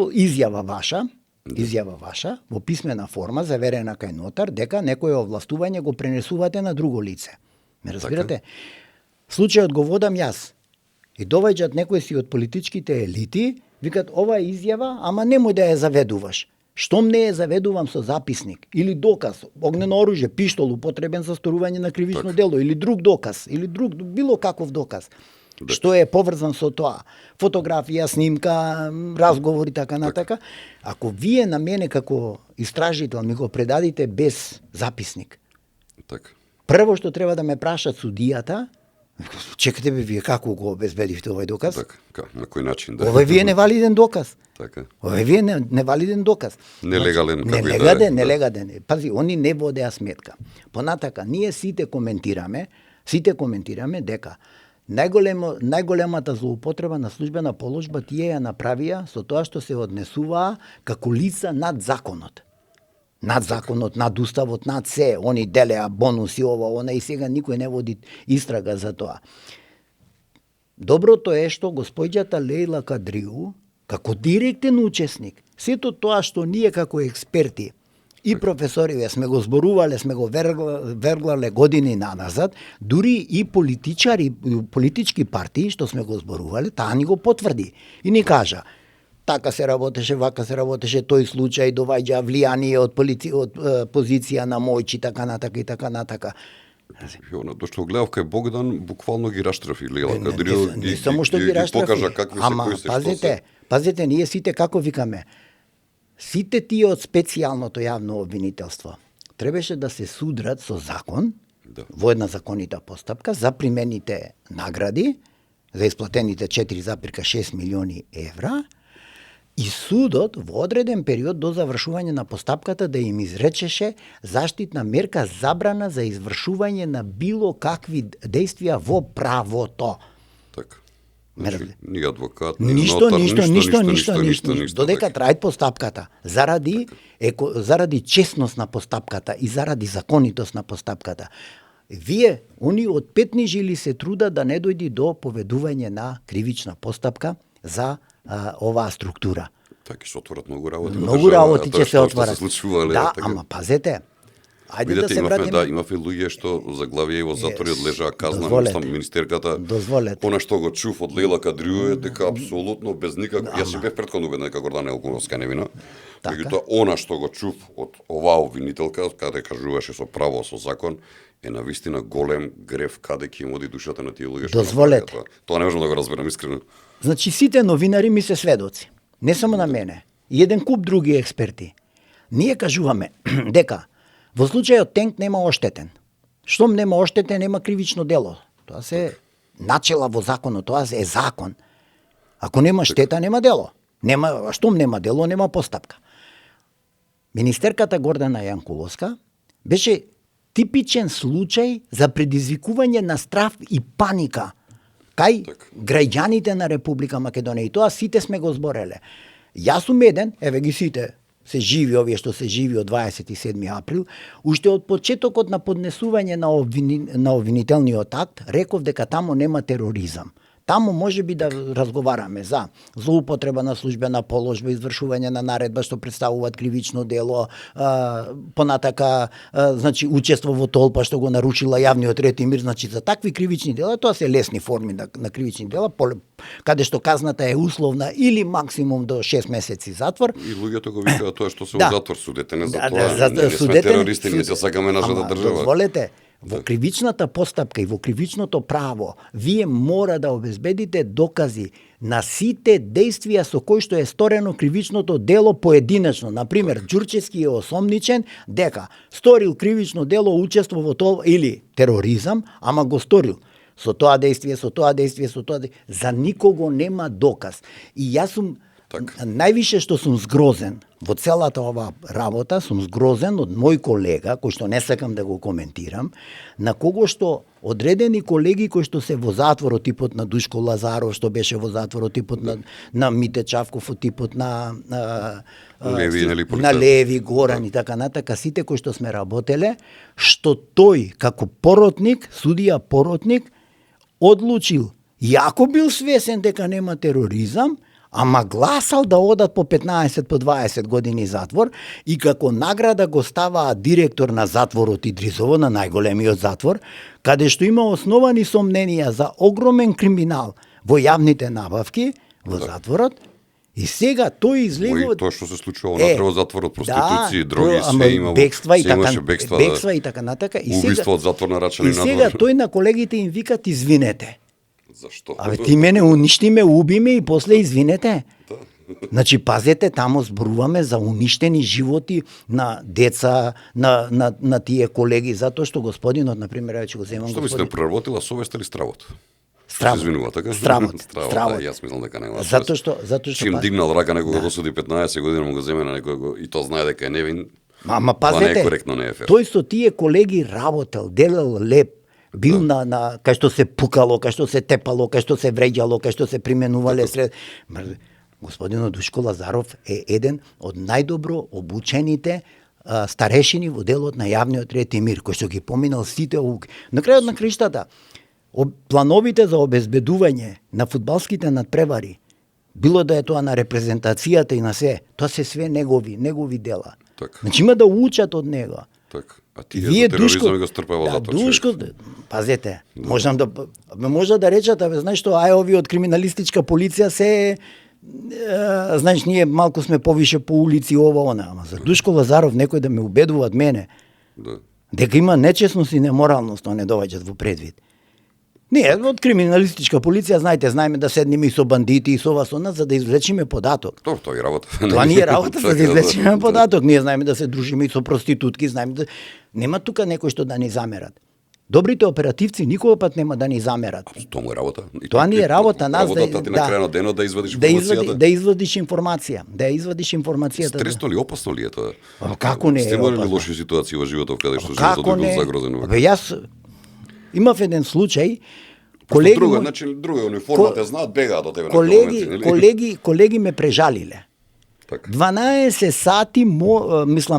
изјава ваша во писмена форма заверена кај нотар дека некое овластување го пренесувате на друго лице. Ме разбирате? Случајот го водам јас. И доваѓаат некои си од политичките елити Викат, ова е изјава, ама немој да ја заведуваш. Штом не ја заведувам со записник или доказ, огнено оружје, пиштол употребен за сторување на кривично дело или друг доказ, или друг било каков доказ. Што е поврзан со тоа? Фотографија, снимка, разговори, така натака. Ако вие на мене како истражител ми го предадите без записник, Така. прво што треба да ме прашат судијата, чекате бе, вие како го обезбедивте овој доказ? Така, на кој начин да. Ова ви е невалиден доказ. Така. Ова ви е невалиден доказ. Нелегален, како и нелегален, да е. нелегален. Пази, они не водеа сметка. Понатака, ние сите коментираме дека најголемата злоупотреба на службена положба тие ја направија со тоа што се однесуваа како лица над законот. Над законот, над уставот, над се. Они делеа бонуси, она и сега никој не води истрага за тоа. Доброто е што господјата Лејла Кадриу, како директен учесник, сето тоа што ние како експерти и професори сме го зборувале, сме го верглале години наназад, дури и политичари, политички партии што сме го зборувале, таа ни го потврди и ни кажа: така се работеше, вака се работеше, тој случај доваѓа влијание од позиција на мојчи, така натака и така натака. До што гледав кај Богдан, буквално ги раштрафи Лејла Кадриу, не само што ги раштрафи, покажа какви се, кои се, што се. Пазете, ние сите како викаме, сите тие од специјалното јавно обвинителство требаше да се судрат со закон, во една законита постапка за примените награди, за исплатените 4,6 милиони евра, и судот во одреден период до завршување на постапката да им изречеше заштитна мерка забрана за извршување на било какви действија во правото. Така. Значи, ни адвокат, ни Ништо, нотар, ништо, додека трај постапката, заради честност на постапката и заради законитост на постапката. Вие, они од петни жили се труда да не дојди до поведување на кривична постапка за оваа структура. Така се отворат многу работи. Многу работи ќе се отворат. Да, ама пазете. Ајде видете, да се вратиме. имаве луѓе што заглавија и во затвори одлежаа казна, министерката. Дозволете. Она што го чув од Лејла Кадриу е дека апсолутно без никак. Јас си бев претходно убеден дека Гордана Елкуновска невина. Меѓутоа, она што го чув од оваа обвинителка, каде кажуваше со право, со закон, е навистина голем греф каде ќе им оди душата на тие луѓе. Дозволете. Тоа не можам да го разберам искрено. Значи, сите новинари ми се сведоци. Не само на мене. И еден куп други експерти. Ние кажуваме дека во случајот Тенк нема оштетен. Штом нема оштетен, нема кривично дело. Тоа се начела во законот, тоа е закон. Ако нема штета, нема дело. Штом нема дело, нема постапка. Министерката Гордана Јанкуловска беше типичен случај за предизвикување на страв и паника кај граѓаните на Република Македонија. И тоа сите сме го збореле. Јас сум еден, еве ги сите се живи овие што се живи од 27 април, уште од почетокот на поднесување на обвинителниот акт, реков дека таму нема тероризам. Таму може би да разговараме за злоупотреба на службена положба, извршување на наредба што представуваат кривично дело, понатака значи учество во толпа што го нарушила јавниот ред и мир, значи за такви кривични дела, тоа се лесни форми на кривични дела, каде што казната е условна или максимум до 6 месеци затвор. И луѓето го викаат тоа што се во затвор, судете не за тоа. Не сме терористи, не се сакаме нашата држава. Дозволете, во кривичната постапка и во кривичното право, вие мора да обезбедите докази на сите действија со кои што е сторено кривичното дело поединечно. Например, Ѓурчевски е осомничен дека сторил кривично дело, учество во тоа или тероризам, ама го сторил со тоа действие, со тоа действие, со тоа действие. За никого нема доказ. И јас сум највише што сум згрозен во целата ова работа, сум згрозен од мој колега, кој што не сакам да го коментирам, на кого што одредени колеги кои што се во затвор од типот на Душко Лазаров, што беше во затвор од типот на Мите Чавков, од типот на Леви, Горан и така натака, сите кои што сме работеле, што тој како поротник, судија поротник, одлучил, јако бил свесен дека нема тероризам, ама гласал да одат по 15, по 20 години затвор и како награда го ставаа директор на затворот Идрисово, на најголемиот затвор, каде што има основани сомненија за огромен криминал во јавните набавки во затворот, И сега тој излегува... И тоа што се случува внатре од затворот, проституција, дроги, ама се имало. бегства и така, имаше бегства, и така натака. И убиство од затвор на Рачани и надвор. сега тој на колегите им викат извинете. Зашто? Абе ти мене уништи ме, уби ме и после извинете. Значи пазете, таму зборуваме за уништени животи на деца, на тие колеги, затоа што господинот, на пример, ќе го земам Што мислите, проработила совест или стравот? Стравот. Се извинува, така? Стравот. Да, јас мислам дека нема. Затоа што Чим дигнал рака некога го осуди 15 години, му го земе на некој и тоа знае дека е невин. Ама Тоа не пазете, е коректно, не е фер. тој со тие колеги работел, делал леп, бил на кај што се пукало, кај што се тепало, кај што се вреѓало, кај што се применувале сред... Господинот Душко Лазаров е еден од најдобро обучените старешини во делот на јавниот ред и мир, кој што ги поминал сите оуки. На крајот на криштата, плановите за обезбедување на фудбалските надпревари, било да е тоа на репрезентацијата и на се, тоа се све негови дела. Така. Значи има да учат од него. Така. А тие за тероризам го стрпава затвор. Душко, пазете, може да речат, абе, знаеш што, ај овие од криминалистичка полиција се знаеш, ние малку сме повише по улици ова она, ама за Душко Лазаров некој да ме убедуваат мене дека има нечесност и неморалност, тоа не доаѓаат во предвид. Ние од криминалистичка полиција, знаеме да седнеме и со бандити и со вас она за да извлечиме податок. Тоа е работа. Тоа ни е работа за да извлечеме податок. Ние знаеме да се дружиме и со проститутки, знаеме да нема тука некој што да ни замерат. Добрите оперативци никога пат нема да ни замерат. Тоа му е работа. Тоа ни е работа нас работата ти на крај на денот да извадиш информацијата. Да извадиш информација, да извадиш информацијата. Стресно ли, опасно ли е тоа? Како не е? Сте имали лоши ситуации во животот каде што животот бил загрозен? Абе јас имав еден случај, колеги друга униформата знаат, бегаат од тебе на моменти, колеги ме прежалиле. Так. 12 сати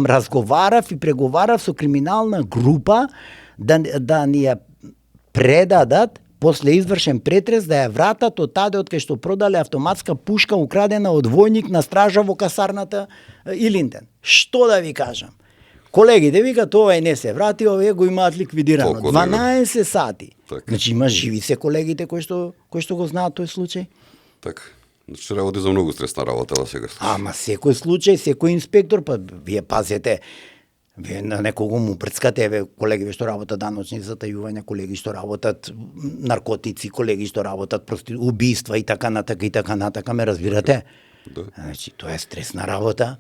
разговарав и преговарав со криминална група да ни ја предадат после извршен претрес, да ја вратат од таде од кај што продале автоматска пушка украдена од војник на стража во касарната Илинден. Што да ви кажам? Колегите викаат ова не се врати, овие го имаат ликвидирано. 12 сати. Так. Значи има живи се колегите кои што го знаат тој случај. Така. Значи работи за многу стресна работа сега. Ама секој случај, секој инспектор, па вие пазете, вие на некого му прцкате, колеги што работат даночни затајувања, колеги што работат наркотици, колеги што работат убиства и така натака, ме разбирате? Да. Значи тоа е стресна работа.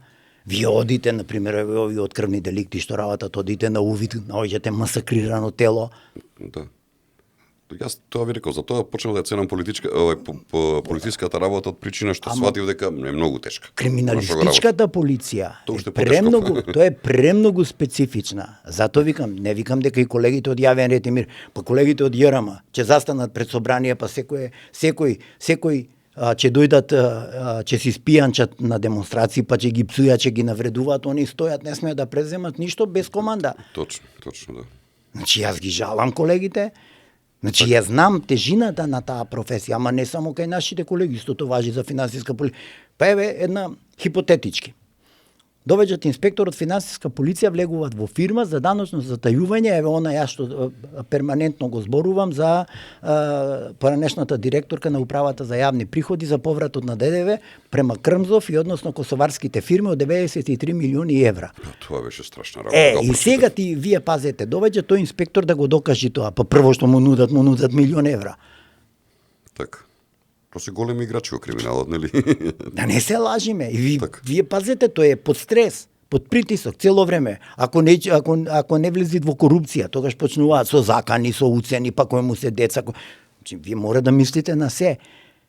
Вие одите, например, овие открвни деликти што работат, одите на увид, наоѓате масакрирано тело. Да. Јас тоа ви рекол, за тоа почнав да ценам полициската работа од причина што сватив дека е многу тешка. Криминалистичката полиција тоа е премногу специфична. Затоа не викам дека и колегите од Јавен ред и мир, па колегите од ЈРМ ќе застанат пред собрание, па секој ќе дојдат, ќе си спијанчат на демонстрации, па ќе ги псујат, ќе ги навредуваат, они стојат, не смеат да преземат ништо без команда. Точно, да. Значи јас ги жалам колегите. Значи ја знам тежината на таа професија, ама не само кај нашите колеги, истото важи за финансиска полиција. Па еве една хипотетички. Довеѓат инспектор од финансиска полиција, влегуваат во фирма за даночно затајување, еве она јас што перманентно го зборувам за поранешната директорка на управата за јавни приходи за повратот на ДДВ према Крмзов и односно косоварските фирми од 93 милиони евра. Тоа беше страшна работа. И сега вие пазете, довеѓа тој инспектор да го докаже тоа, па прво што му нудат милион евра. Така. Тоа се големи играчи во криминалот, нели? Да не се лажиме. И вие пазете, тој е под стрес, под притисок цело време. Ако не влезит во корупција, тогаш почнуваат со закани, со уцени, па кој му се деца. Значи, вие мора да мислите на се.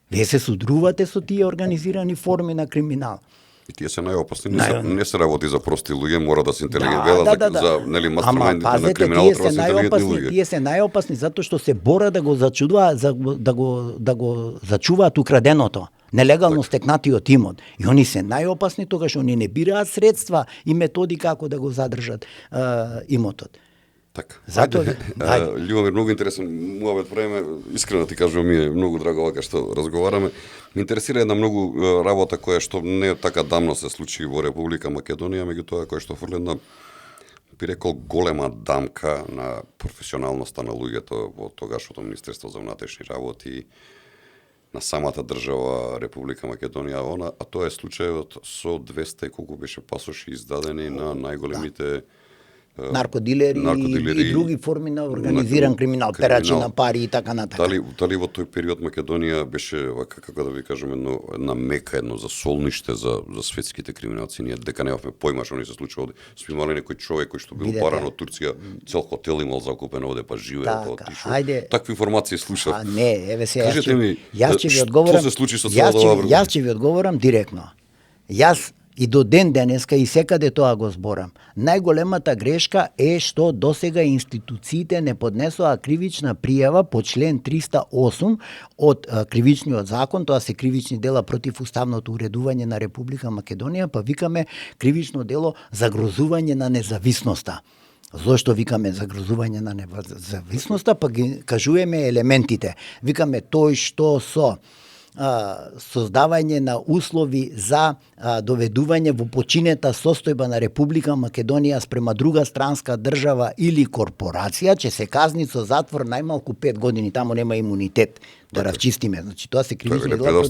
Вие се судрувате со тие организирани форми на криминал. И тие се најопасни, не се работи за прости луѓе, мора да се интелигентни, за нели мастермајндите на криминалот треба да се интелигентни луѓе. Тие се најопасни затоа што се бора да го зачуваат, да го зачуваат украденото, нелегално стекнатиот имот. И они се најопасни тогаш они не бираат средства и методи како да го задржат имотот. Така. Затоа Љубомир, многу интересен муабет време, искрено ти кажувам, ми е многу драго вака што разговараме. Ме интересира една многу работа која што не така давно се случи во Република Македонија, меѓутоа која што фрли една, би рекол, голема дамка на професионалноста на луѓето во тогашното Министерство за внатрешни работи. на самата држава Република Македонија, а тоа е случајот со 200 и колку беше пасоши издадени на најголемите наркодилери и други форми на организиран криминал, перачи на пари и така натака. Дали во тој период Македонија беше, како да ви кажем, една мека, едно за солниште за светските криминалци, ние дека немавме појма што ни се случува овде. Сме имали некој човек кој што бил паран од Турција, цел хотел имал закупен овде, па живеел, па отишол. Такви информации слушав. Не, еве се, кажете ми, јас ќе ви одговорам. Што се случи со целата оваа? Јас ќе ви одговорам директно. Јас и до ден денеска и секаде тоа го зборам. Најголемата грешка е што досега институциите не поднесоа кривична пријава по член 308 од кривичниот закон, тоа се кривични дела против уставното уредување на Република Македонија, па викаме кривично дело загрозување на независноста. Зошто викаме загрозување на независноста, па ги кажуваме елементите. Викаме тој што со создавање на услови за доведување во починета состојба на Република Македонија спрема друга странска држава или корпорација, ќе се казни со затвор најмалку 5 години, таму нема имунитет, да расчистиме. Значи тоа се кривични дела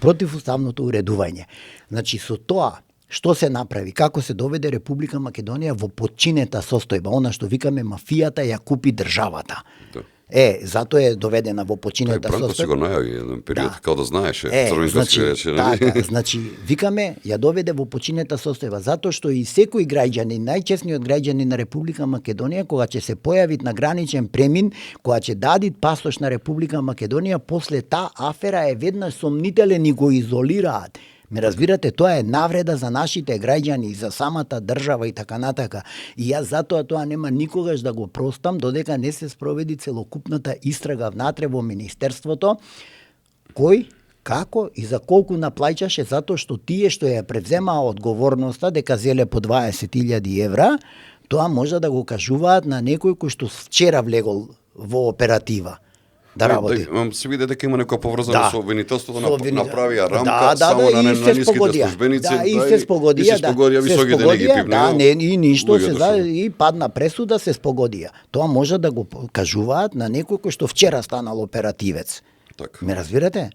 против уставното уредување. Значи со тоа што се направи, како се доведе Република Македонија во подчинета состојба, она што викаме мафијата ја купи државата. Затоа е доведена во починета состојба. Бранко си го најави еден период, као да знаеше. Значи, викаме, ја доведе во починета состојба, затоа што и секој граѓанин, најчесниот граѓанин на Република Македонија, кога ќе се појави на граничен премин, кога ќе дадит пасош на Република Македонија, после таа афера е веднаш сомнителен и го изолираат. Ме разбирате, тоа е навреда за нашите граѓани, за самата држава и така натака. И јас затоа тоа нема никогаш да го простам, додека не се спроведи целокупната истрага внатре во Министерството, кој, како и за колку наплаќаше, затоа што тие што ја превземаа одговорноста дека зеле по 20.000 евра, тоа може да го кажуваат на некој кој што вчера влегол во оператива. Да работи. Се виде дека има некоја поврзаност со обвинителството, направија рамка само на ниските службеници. И се спогодија, и ништо и падна пресуда, се спогодија. Тоа може да го кажуваат на некој кој што вчера станал оперативец. Ме разбирате?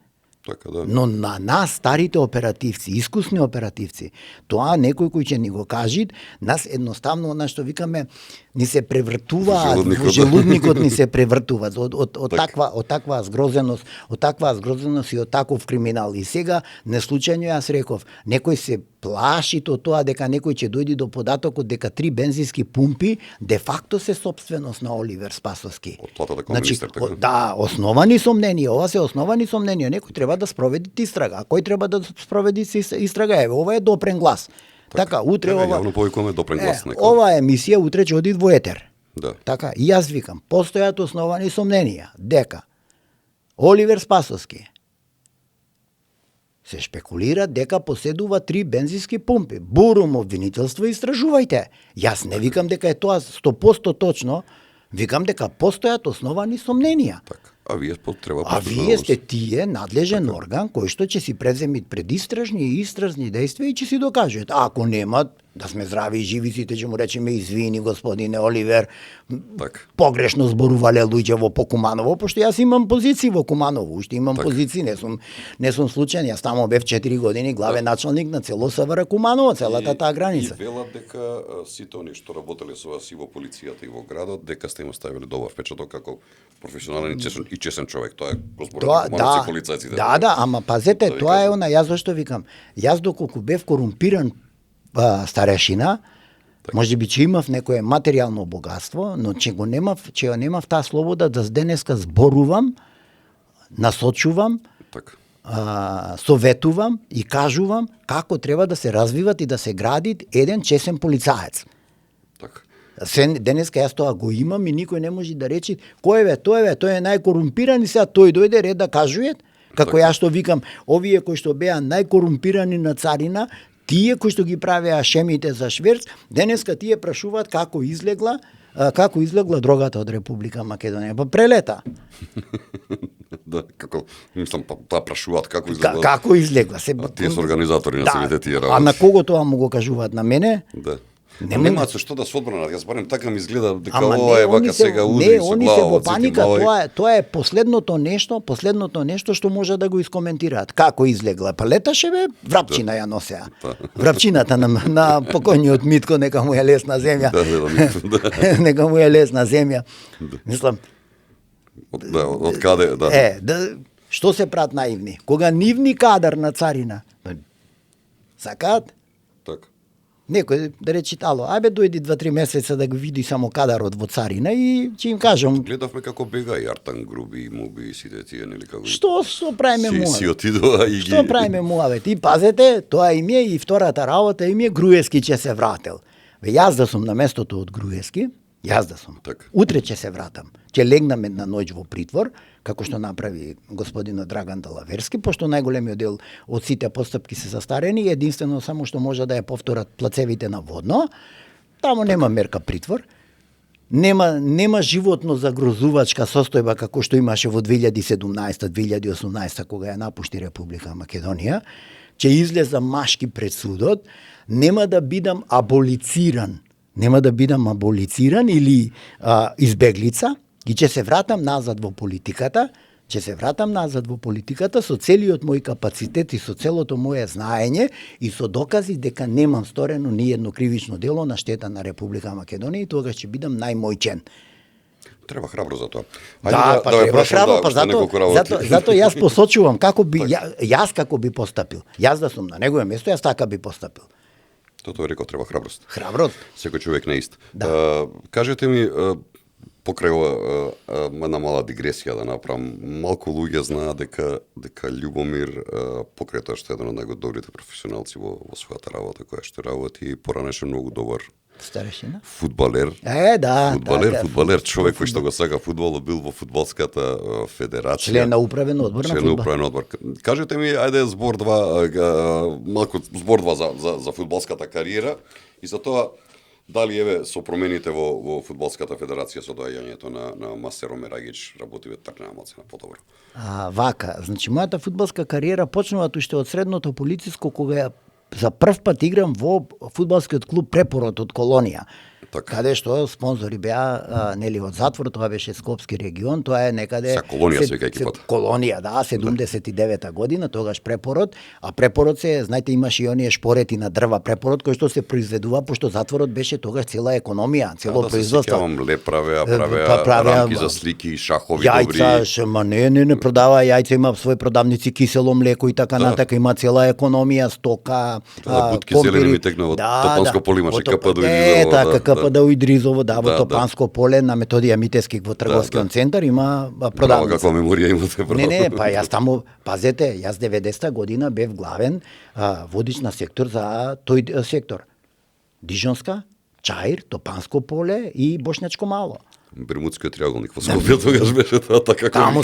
Така, да. Но на нас, старите оперативци, искусни оперативци, тоа некој кој ќе ни го кажи, нас едноставно, она што викаме, ни се превртува, желудникот ни се превртува од таква згрозеност, и од таков криминал. И сега, неслучајно јас реков, некој се плаши тоа дека некој ќе дојде до податокот дека 3 бензински пумпи де факто се собственост на Оливер Спасовски. Основани сомненија, ова се основани сомненија, некој треба да спроведи истрага. А кој треба да спроведи истрага? Еве, ова е допрен глас. Така, утре јавно повикуваме допрен глас. Ова емисија утре ќе оди во етер. Да. Така, и јас викам, постојат основани сомненија дека Оливер Спасовски се шпекулира дека поседува 3 бензински пумпи. Бурум обвинителство, истражувајте. Јас не викам дека е тоа 100% точно, викам дека постојат основани сомненија. Така. А вие треба вие сте тие надлежен орган кој што ќе си преземи предистражни и истразни действија и ќе си докажат. Ако немат, да сме здрави и живи сите, ќе му речеме извини господине Оливер, погрешно зборувале луѓе во Куманово, пошто јас имам позиции во Куманово, уште имам позиции, не сум случаен, јас таму бев 4 години главен началник на цело СВР Куманово, целата таа граница. И велат дека сите они што работеле со вас и во полицијата и во градот, дека сте им оставиле добар впечаток како професионален и чесен човек, тоа е го зборуваме кумановци полицајците. Да, ама пазете, тоа е она, јас зашто викам, јас доколку бев корумпиран старешина, може би че имав некое материјално богатство, но че немав таа слобода да денеска зборувам, насочувам, советувам и кажувам како треба да се развиват и да се гради еден чесен полицаец. Денеска јас тоа го имам и никој не може да рече кој е тој е најкорумпиран и сега тој дојде ред да кажует, како јас што викам, овие кои што беа најкорумпирани на царина, тие кои што ги правеа шемите за шверц, денеска тие прашуваат како излегла дрогата од Република Македонија. Па прелета. Да, како, мислам, таа прашуваат како излегла. Како излегла. Тие се организатори на сите тие работи. А на кого тоа му го кажуваат? На мене? Да. Немаат се што да се одбранат. Јас барем така ми изгледа дека Ама ова е вака сега удри со они се глава во од Цити паника, Малај. тоа е последното нешто што може да го искоментираат. Како излегла? Па леташе бе, врапчина ја носеа. Врапчината на покојниот Митко, нека му е лесна земја. Да. Нека му е лесна земја. Мислам, Од каде, да. Што се прават наивни? Кога нивни кадар на царина, сакаат, Така. некој да речи тало, ајбе дојди 2-3 месеца да го види само кадарот во царина и ќе им кажам, Гледавме како бега и Артан Груби и Муби и сите тие, нели како... што правиме си муавет? отидоа и ги... Што правиме муавет? И пазете, тоа им е и втората работа им е Груевски ќе се врател. Ве јас да сум на местото од Груевски, јас да сум. Така. Утре ќе се вратам. Ќе легнам една ноќ во притвор, како што направи господинот Драган Далаверски, пошто најголемиот дел од сите постапки се застарени, единствено само што може да ја повторат плацевите на водно. Таму нема мерка притвор. Нема животно загрозувачка состојба како што имаше во 2017-2018 кога ја напушти Република Македонија. Ќе излеза машки пред судот, нема да бидам аболициран или избеглица и ќе се вратам назад во политиката, со целиот мој капацитет и со целото моје знаење и со докази дека немам сторено ни едно кривично дело на штета на Република Македонија и тогаш ќе бидам најмојчен. Треба храбро за тоа. Треба храбро, па зато јас посочувам како би јас како би постапил. Јас да сум на негово место, јас така би постапил. Тоа е рекол, треба храброст. Храброст. Секој човек не ист. Да. Кажете ми, покрај ова една мала дигресија да направам, малку луѓе знаат дека Љубомир покрај тоа што е еден од најдобрите професионалци во својата работа која што работи, поранеше многу добар старешина. Фудбалер. Фудбалер, човек кој што го сака фудбалот, бил во фудбалската федерација. Член на управен одбор на фудбал. Кажете ми, ајде збор два за фудбалската кариера и за тоа дали еве со промените во фудбалската федерација со доаѓањето на Масеро Мерагич работиве тргнаа малце на подобро. Вака, значи мојата фудбалска кариера почнува уште од средното полициско кога за прв пат играм во фудбалскиот клуб Препород од Колонија. Така. Каде што спонзори беа нели од затвор, тоа беше Скопски регион, тоа е некаде Колонија се вика екипата. Колонија, да, 79-та година, тогаш Препород, а Препород се, знаете, имаше и оние шпорети на дрва Препород кои што се произведува пошто затворот беше тогаш цела економија, цело производство. Да, се леп правеа рамки за слики, шахови добри. Јајца, не продава јајца, има свој продавници, кисело млеко и така натака, има цела економија, стока, бутки зелени ми текна од Топанско поле, имаше КП до КПД Идризово, во Топанско поле на Методија Митевски во трговскиот центар има продавница. Каква меморија имате? Не, па јас таму, пазете, јас 90-та година бев главен водич на сектор за тој сектор. Дижонска, Чаир, Топанско поле и Бошњачко мало. Бермудскиот триаголник во Скопје тогаш беше тоа така. Таму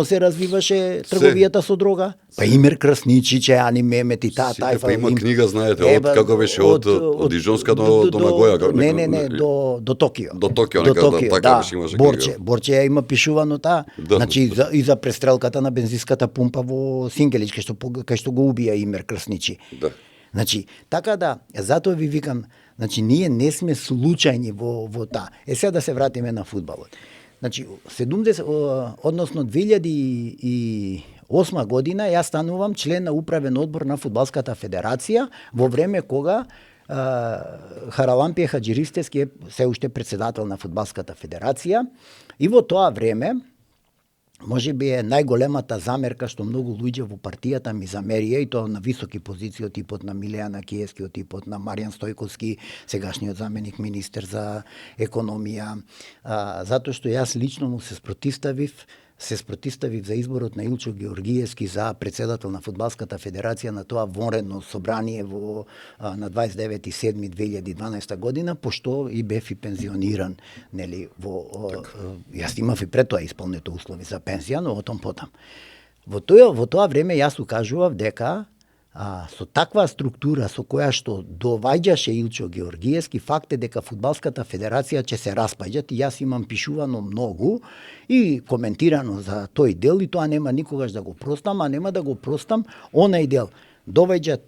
се развиваше трговијата со дрога. Па Имер Крсничич, Ани Мемет и тајфа. Па има книга, знаете, од како беше од Дижонска до Нагоја. Не, до Токио. До Токио, така беше имаше книга. Борче ја има пишувано таа. Значи и за престрелката на бензинската пумпа во Сингелич кај што го убија Имер Крсничи. Да. Значи, така да, затоа ви викам, значи ние не сме случајни во таа. Сега да се вратиме на фудбалот. Значи 2008 година јас станувам член на управен одбор на фудбалската федерација во време кога Харалампие Хаџиристевски е се уште председател на фудбалската федерација и во тоа време може би е најголемата замерка што многу луѓе во партијата ми замерија и тоа на високи позиции од типот на Милејана Киевски, од типот на Маријан Стојковски, сегашниот заменик министер за економија, затоа што јас лично му се спротивив за изборот на Илчо Георгиевски за председател на фудбалската федерација на тоа вонредно собрание на 29.7.2012 година, пошто и бев и пензиониран, нели, јас имав и пред тоа исполнето услови за пензија, но отом потам. Во тоа време јас укажував дека со таква структура со која што доваѓаше Илчо Георгиевски, факт е дека фудбалската федерација ќе се распаѓат и јас имам пишувано многу и коментирано за тој дел и тоа нема никогаш да го простам, а нема да го простам онај дел. Доваѓат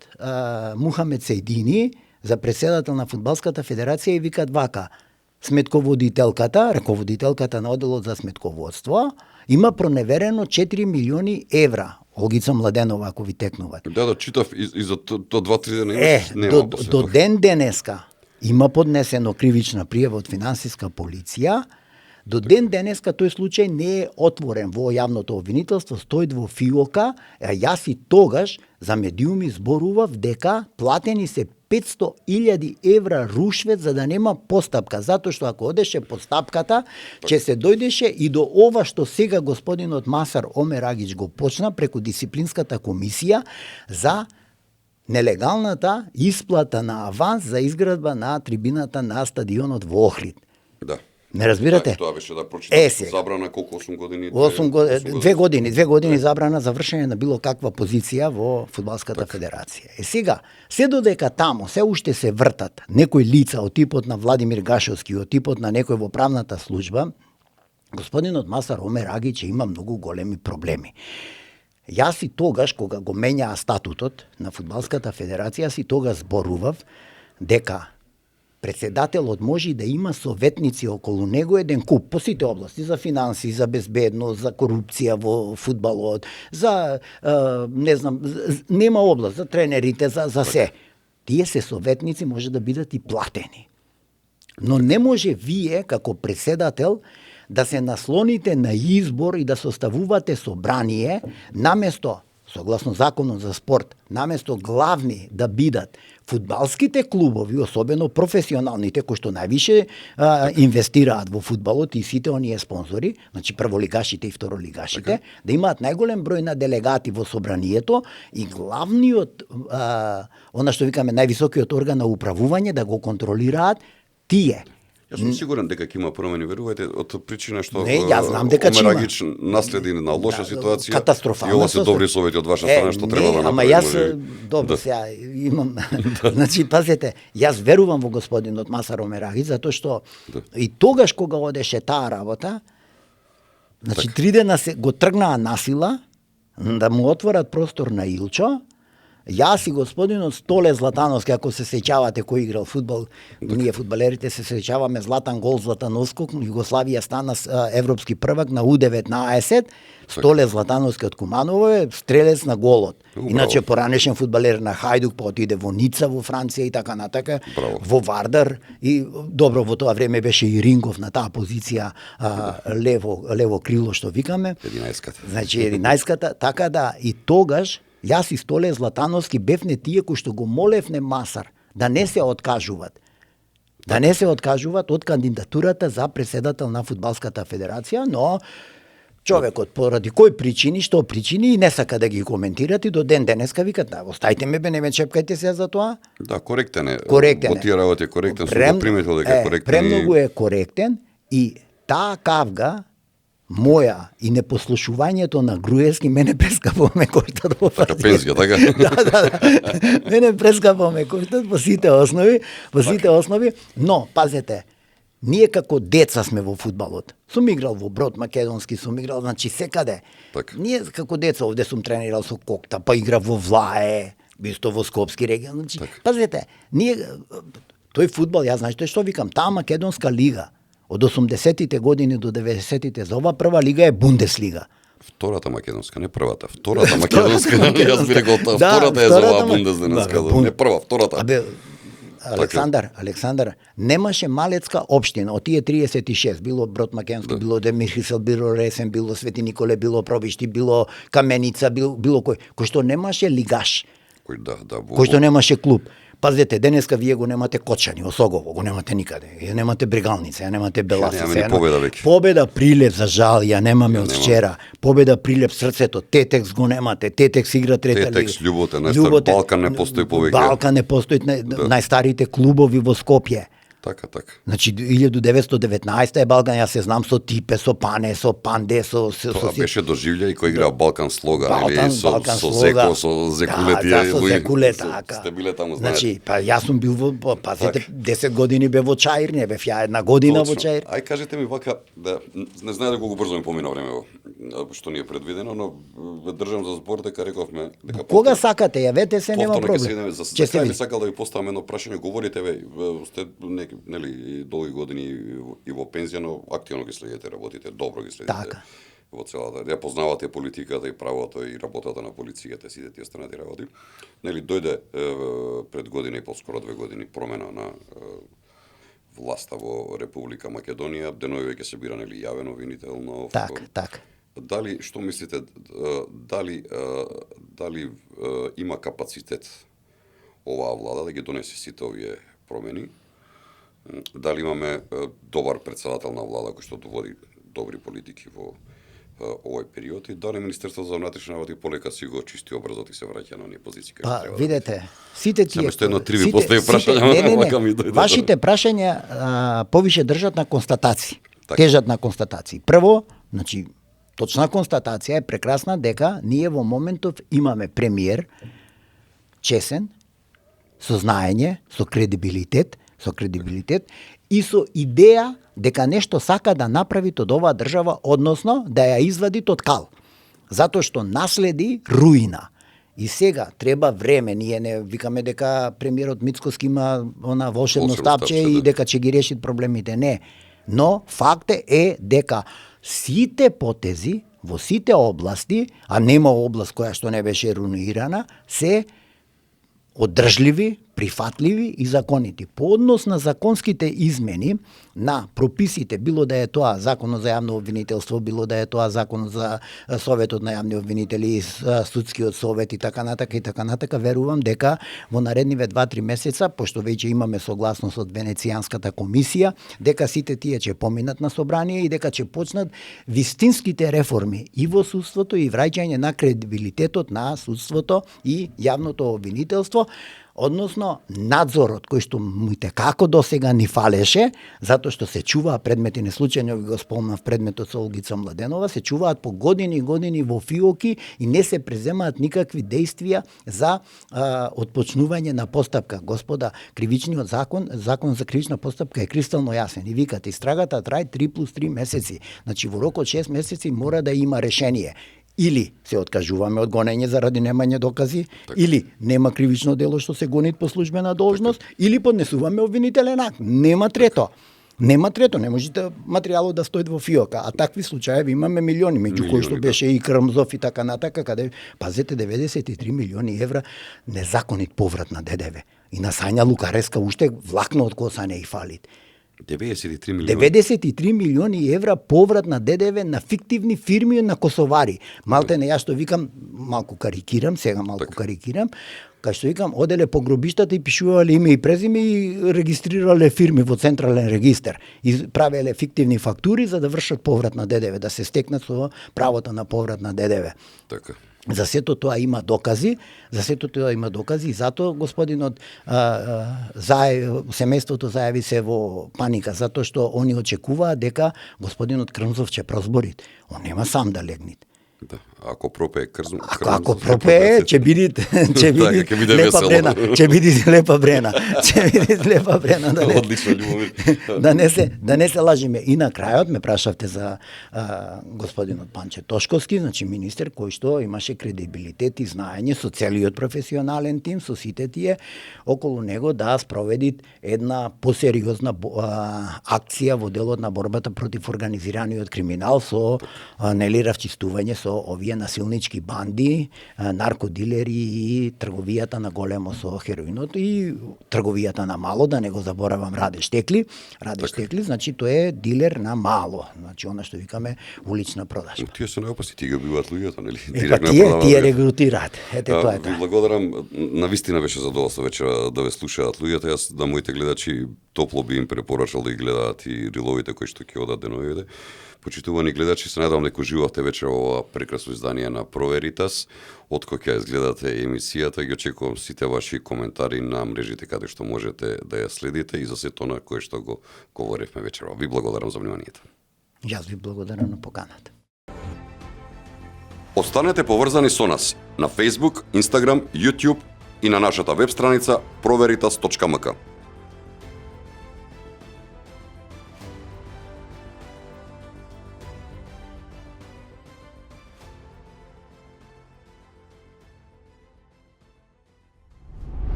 Мухамед Сејдини, за председател на Фудбалската федерација и викат вака: сметководителката, раководителката на одделот за сметководство, има проневерено 4 милиони евра. Олгица Младенова, ако ви текнува. Да, читав и за то 2-3 дена нема до ден денеска има поднесено кривична пријава од финансиска полиција. До ден денеска тој случај не е отворен во јавното обвинителство, стои во фиока, а јас и тогаш за медиуми зборував дека платени се 500.000 евра рушвет за да нема постапка, затоа што ако одеше постапката, ќе се дојдеше и до ова што сега господинот Масар Омер Агич го почна преку дисциплинската комисија за нелегалната исплата на аванс за изградба на трибината на стадионот во Охрид. Да. Не разбирате? Тоа беше да прочитам забрана колку 8 години? 2 години забрана за вршење на било каква позиција во Фудбалската федерација. Сега, се додека тамо се уште се вртат некои лица од типот на Владимир Гашовски, од типот на некој во правната служба, господинот Масар Омер Агич има многу големи проблеми. Јас и тогаш, кога го менјаа статутот на Фудбалската федерација, си тогаш зборував дека председателот може да има советници околу него еден куп по сите области, за финанси, за безбедност, за корупција во фудбалот, за не знам, нема област, за тренерите, за се. Тие се советници може да бидат и платени. Но не може вие како председател да се наслоните на избор и да составувате собрание наместо, согласно законот за спорт, наместо главни да бидат фудбалските клубови, особено професионалните, кои што највише инвестираат во фудбалот и сите оние спонзори, значи прволигашите и второлигашите, да имаат најголем број на делегати во собранието и главниот, она што викаме највисокиот орган на управување, да го контролираат тие. Јас сум сигурен дека ќе има промени, верувајте, од причина што не, јас знам дека Омер Агич наследи на лоша ситуација. Катастрофална. И ова се добри совети од ваша страна што треба да направи. Ама јас добро сега имам значи пазете, јас верувам во господинот Масар Омер Агич затоа што и тогаш кога одеше таа работа, значи 3 дена се го тргнаа насила да му отворат простор на Илчо. Јас и господинот Столе Златановски, ако се сеќавате кој играл фудбал, ние фудбалерите се сеќаваме Златан гол, Златановскog, Југославија стана европски првак на U19, Столе Златановски од Куманово е стрелец на голот. Иначе поранешен фудбалер на Хајдук, па отиде во Ница во Франција и така натака, во Вардар и добро во тоа време беше и Рингов на таа позиција лево крило што викаме. 11-ката. Значи 11-ката, така да и тогаш јас и Столе Златановски бевне тие кои што го молевне Масар да не се откажуваат. Да не се откажуваат од кандидатурата за председател на Фудбалската федерација, но човекот поради кои причини, што причини и не сака да ги коментират и до ден денеска викат: "Оставите ме бе, не ме чепкајте се за тоа." Да, коректен е. Коректен во тие работи е коректен, сум го приметил дека е коректен. Премногу е коректен и таа кавга моја и непослушувањето на Груевски мене прескапа ме коштат во пензија, така? да. Мене прескапа ме коштат по сите основи, но пазете, ние како деца сме во фудбалот. Сум играл во Брод Македонски, сум играл, значи секаде. Так. Ние како деца овде сум тренирал со Кокта, па играв во Влае, исто во Скопски регион, значи пазете, ние тој фудбал, јас знаете што викам, таа македонска лига од 80-тите години до 90-тите за ова прва лига е Бундеслига. Втората македонска, не првата. Втората македонска, јас би рекол тоа, втората е за оваа Бундесденска, не прва, втората. Абе, Александар, немаше малецка општина од тие 36, било Брод Македонски, било Демир Хисел, било Ресен, било Свети Николе, било Пробишти, било Каменица, било кој што немаше лигаш. Кој што немаше клуб. Пазете, денеска вие го немате Кочани, Осогово, го немате никаде. Ја немате Бригалница, ја немате Беласи. Победа Прилеп, за жал, ја немаме од вчера. Победа Прилеп, Срцето, Тетекс го немате. Тетекс игра трета лига. Тетекс, Љуботе, Балкан не постои повеќе. Балкан не постои, најстарите клубови во Скопје. Така. Значи 1919 е Балкан, јас се знам со Типе, со Пане, со Панде, со Тоа беше доживљај и кој играа Балкан слога, Балкан Зеко, со Зекулет, со Зекулет, така. Сте биле таму, знаете. Значи, па јас сум бил во, пазете, 10 години бев во Чаир, не бев ја една година во Чаир. Ај кажете ми вака, да не знае колку брзо ми помина време што ни е предвидено, но ве држам за збор дека рековме дека кога сакате, јавете се, нема проблем. За крај би сакал да ви поставам едно прашање, говорите сте нели долги години и во пензија, но активно ги следите, работите, добро ги следите. Така. Во целата, ја познавате политиката и правото и работата на полицијата, сите тие странати работи. Нели дојде пред година и поскоро 2 години промена на власта во Република Македонија, денови ќе се бира нели јавен обвинително. Така. Дали што мислите, дали има капацитет оваа влада да ги донесе сите овие промени? Дали имаме добар председател на влада кој што доводи добри политики во овој период и дали Министерството за внатрешни работи полека си го чисти образот и се враќа на оние позиции кај што треба. Видете, сите тие едно три ви постави прашања, ми дојде. Вашите прашања повише држат на констатации. Так. Тежат на констатации. Прво, значи точна констатација е прекрасна дека ние во моментов имаме премиер чесен, со знаење, со кредибилитет и со идеја дека нешто сака да направи од оваа држава, односно да ја извади од кал. Затоа што наследи руина. И сега треба време, ние не викаме дека премиерот Мицкоски има она волшебно стапче и дека ќе ги реши проблемите, не. Но факт е дека сите потези во сите области, а нема област која што не беше руинирана, се одржливи, прифатливи и законити. По однос на законските измени на прописите, било да е тоа законот за јавно обвинителство, било да е тоа законот за советот на јавни обвинители, судскиот совет и така натака, верувам дека во наредниве 2-3 месеца, пошто веќе имаме согласност од Венецијанската комисија, дека сите тие ќе поминат на собрание и дека ќе почнат вистинските реформи и во судството и враќање на кредибилитетот на судството и јавното обвинителство, односно надзорот кој што му како досега ни фалеше, затоа што се чуваа предмети, неслучајно ви го спомнав предметот со Олгица Младенова, се чуваат по години и години во фиоки и не се преземаат никакви действија за отпочнување на постапка. Господа, кривичниот закон за кривична постапка е кристално јасен и викате истрагата трае 3+3 месеци. Значи во рок од 6 месеци мора да има решение. Или се откажуваме од гонење заради немање докази, или нема кривично дело што се гонит по службена должност, или поднесуваме обвинителен акт. Нема трето, не можете материјалот да стои во фиока, а такви случаи имаме милиони, меѓу кои што беше и Крмзов и така натака, каде, пазете, 93 милиони евра незаконит поврат на ДДВ. И на Сања Лукареска уште влакно од коса не и фалит. 93 милиони евра поврат на ДДВ на фиктивни фирми на косовари. Малте не, јас што викам, малку карикирам, кај што викам, оделе по гробиштата и пишувале име и презиме и регистрирале фирми во централен регистар и правеле фиктивни фактури за да вршат поврат на ДДВ, да се стекнат со правото на поврат на ДДВ. Така. За сето тоа има докази, и затоа господинот семејството зајави се во паника, затоа што они очекуваат дека господинот Крмзов ќе прозборит. Он нема сам да легнит. Да, ако пропее Крмзов, ако пропее, ќе биде лепа брена, ќе биде лепа брена, Одлично, Љубомир. Да не се лажиме. И на крајот ме прашавте за господинот Панче Тошковски, значи министер кој што имаше кредибилитет и знаење со целиот професионален тим, со сите тие околу него да спроведи една посериозна акција во делот на борбата против организираниот криминал со равчистување со овие насилнички банди, наркодилери и трговијата на големо со хероинот и трговијата на мало, да не го заборавам Раде Штекли, значи тоа е дилер на мало, значи она што викаме улична продажба. Тие се најопасни, тие ги убиваат луѓето, нели? Тие регрутираат. Ете тоа е тоа. Благодарам, навистина беше задоволство вечера да ве слушаат луѓето. Јас на моите гледачи топло би им препорачал да ги гледаат и риловите кои што ќе одат деновите. Почитувани гледачи, се надевам дека уживавте вечер во ова прекрасно издание на Проверитас. Откој ќе изгледате емисијата, ги очекувам сите ваши коментари на мрежите каде што можете да ја следите и за сето на кое што го говоревме вечерва. Ви благодарам за вниманието. Јас ви благодарам на поканата. Останете поврзани со нас на Facebook, Instagram, YouTube и на нашата веб страница proVeritas.mk.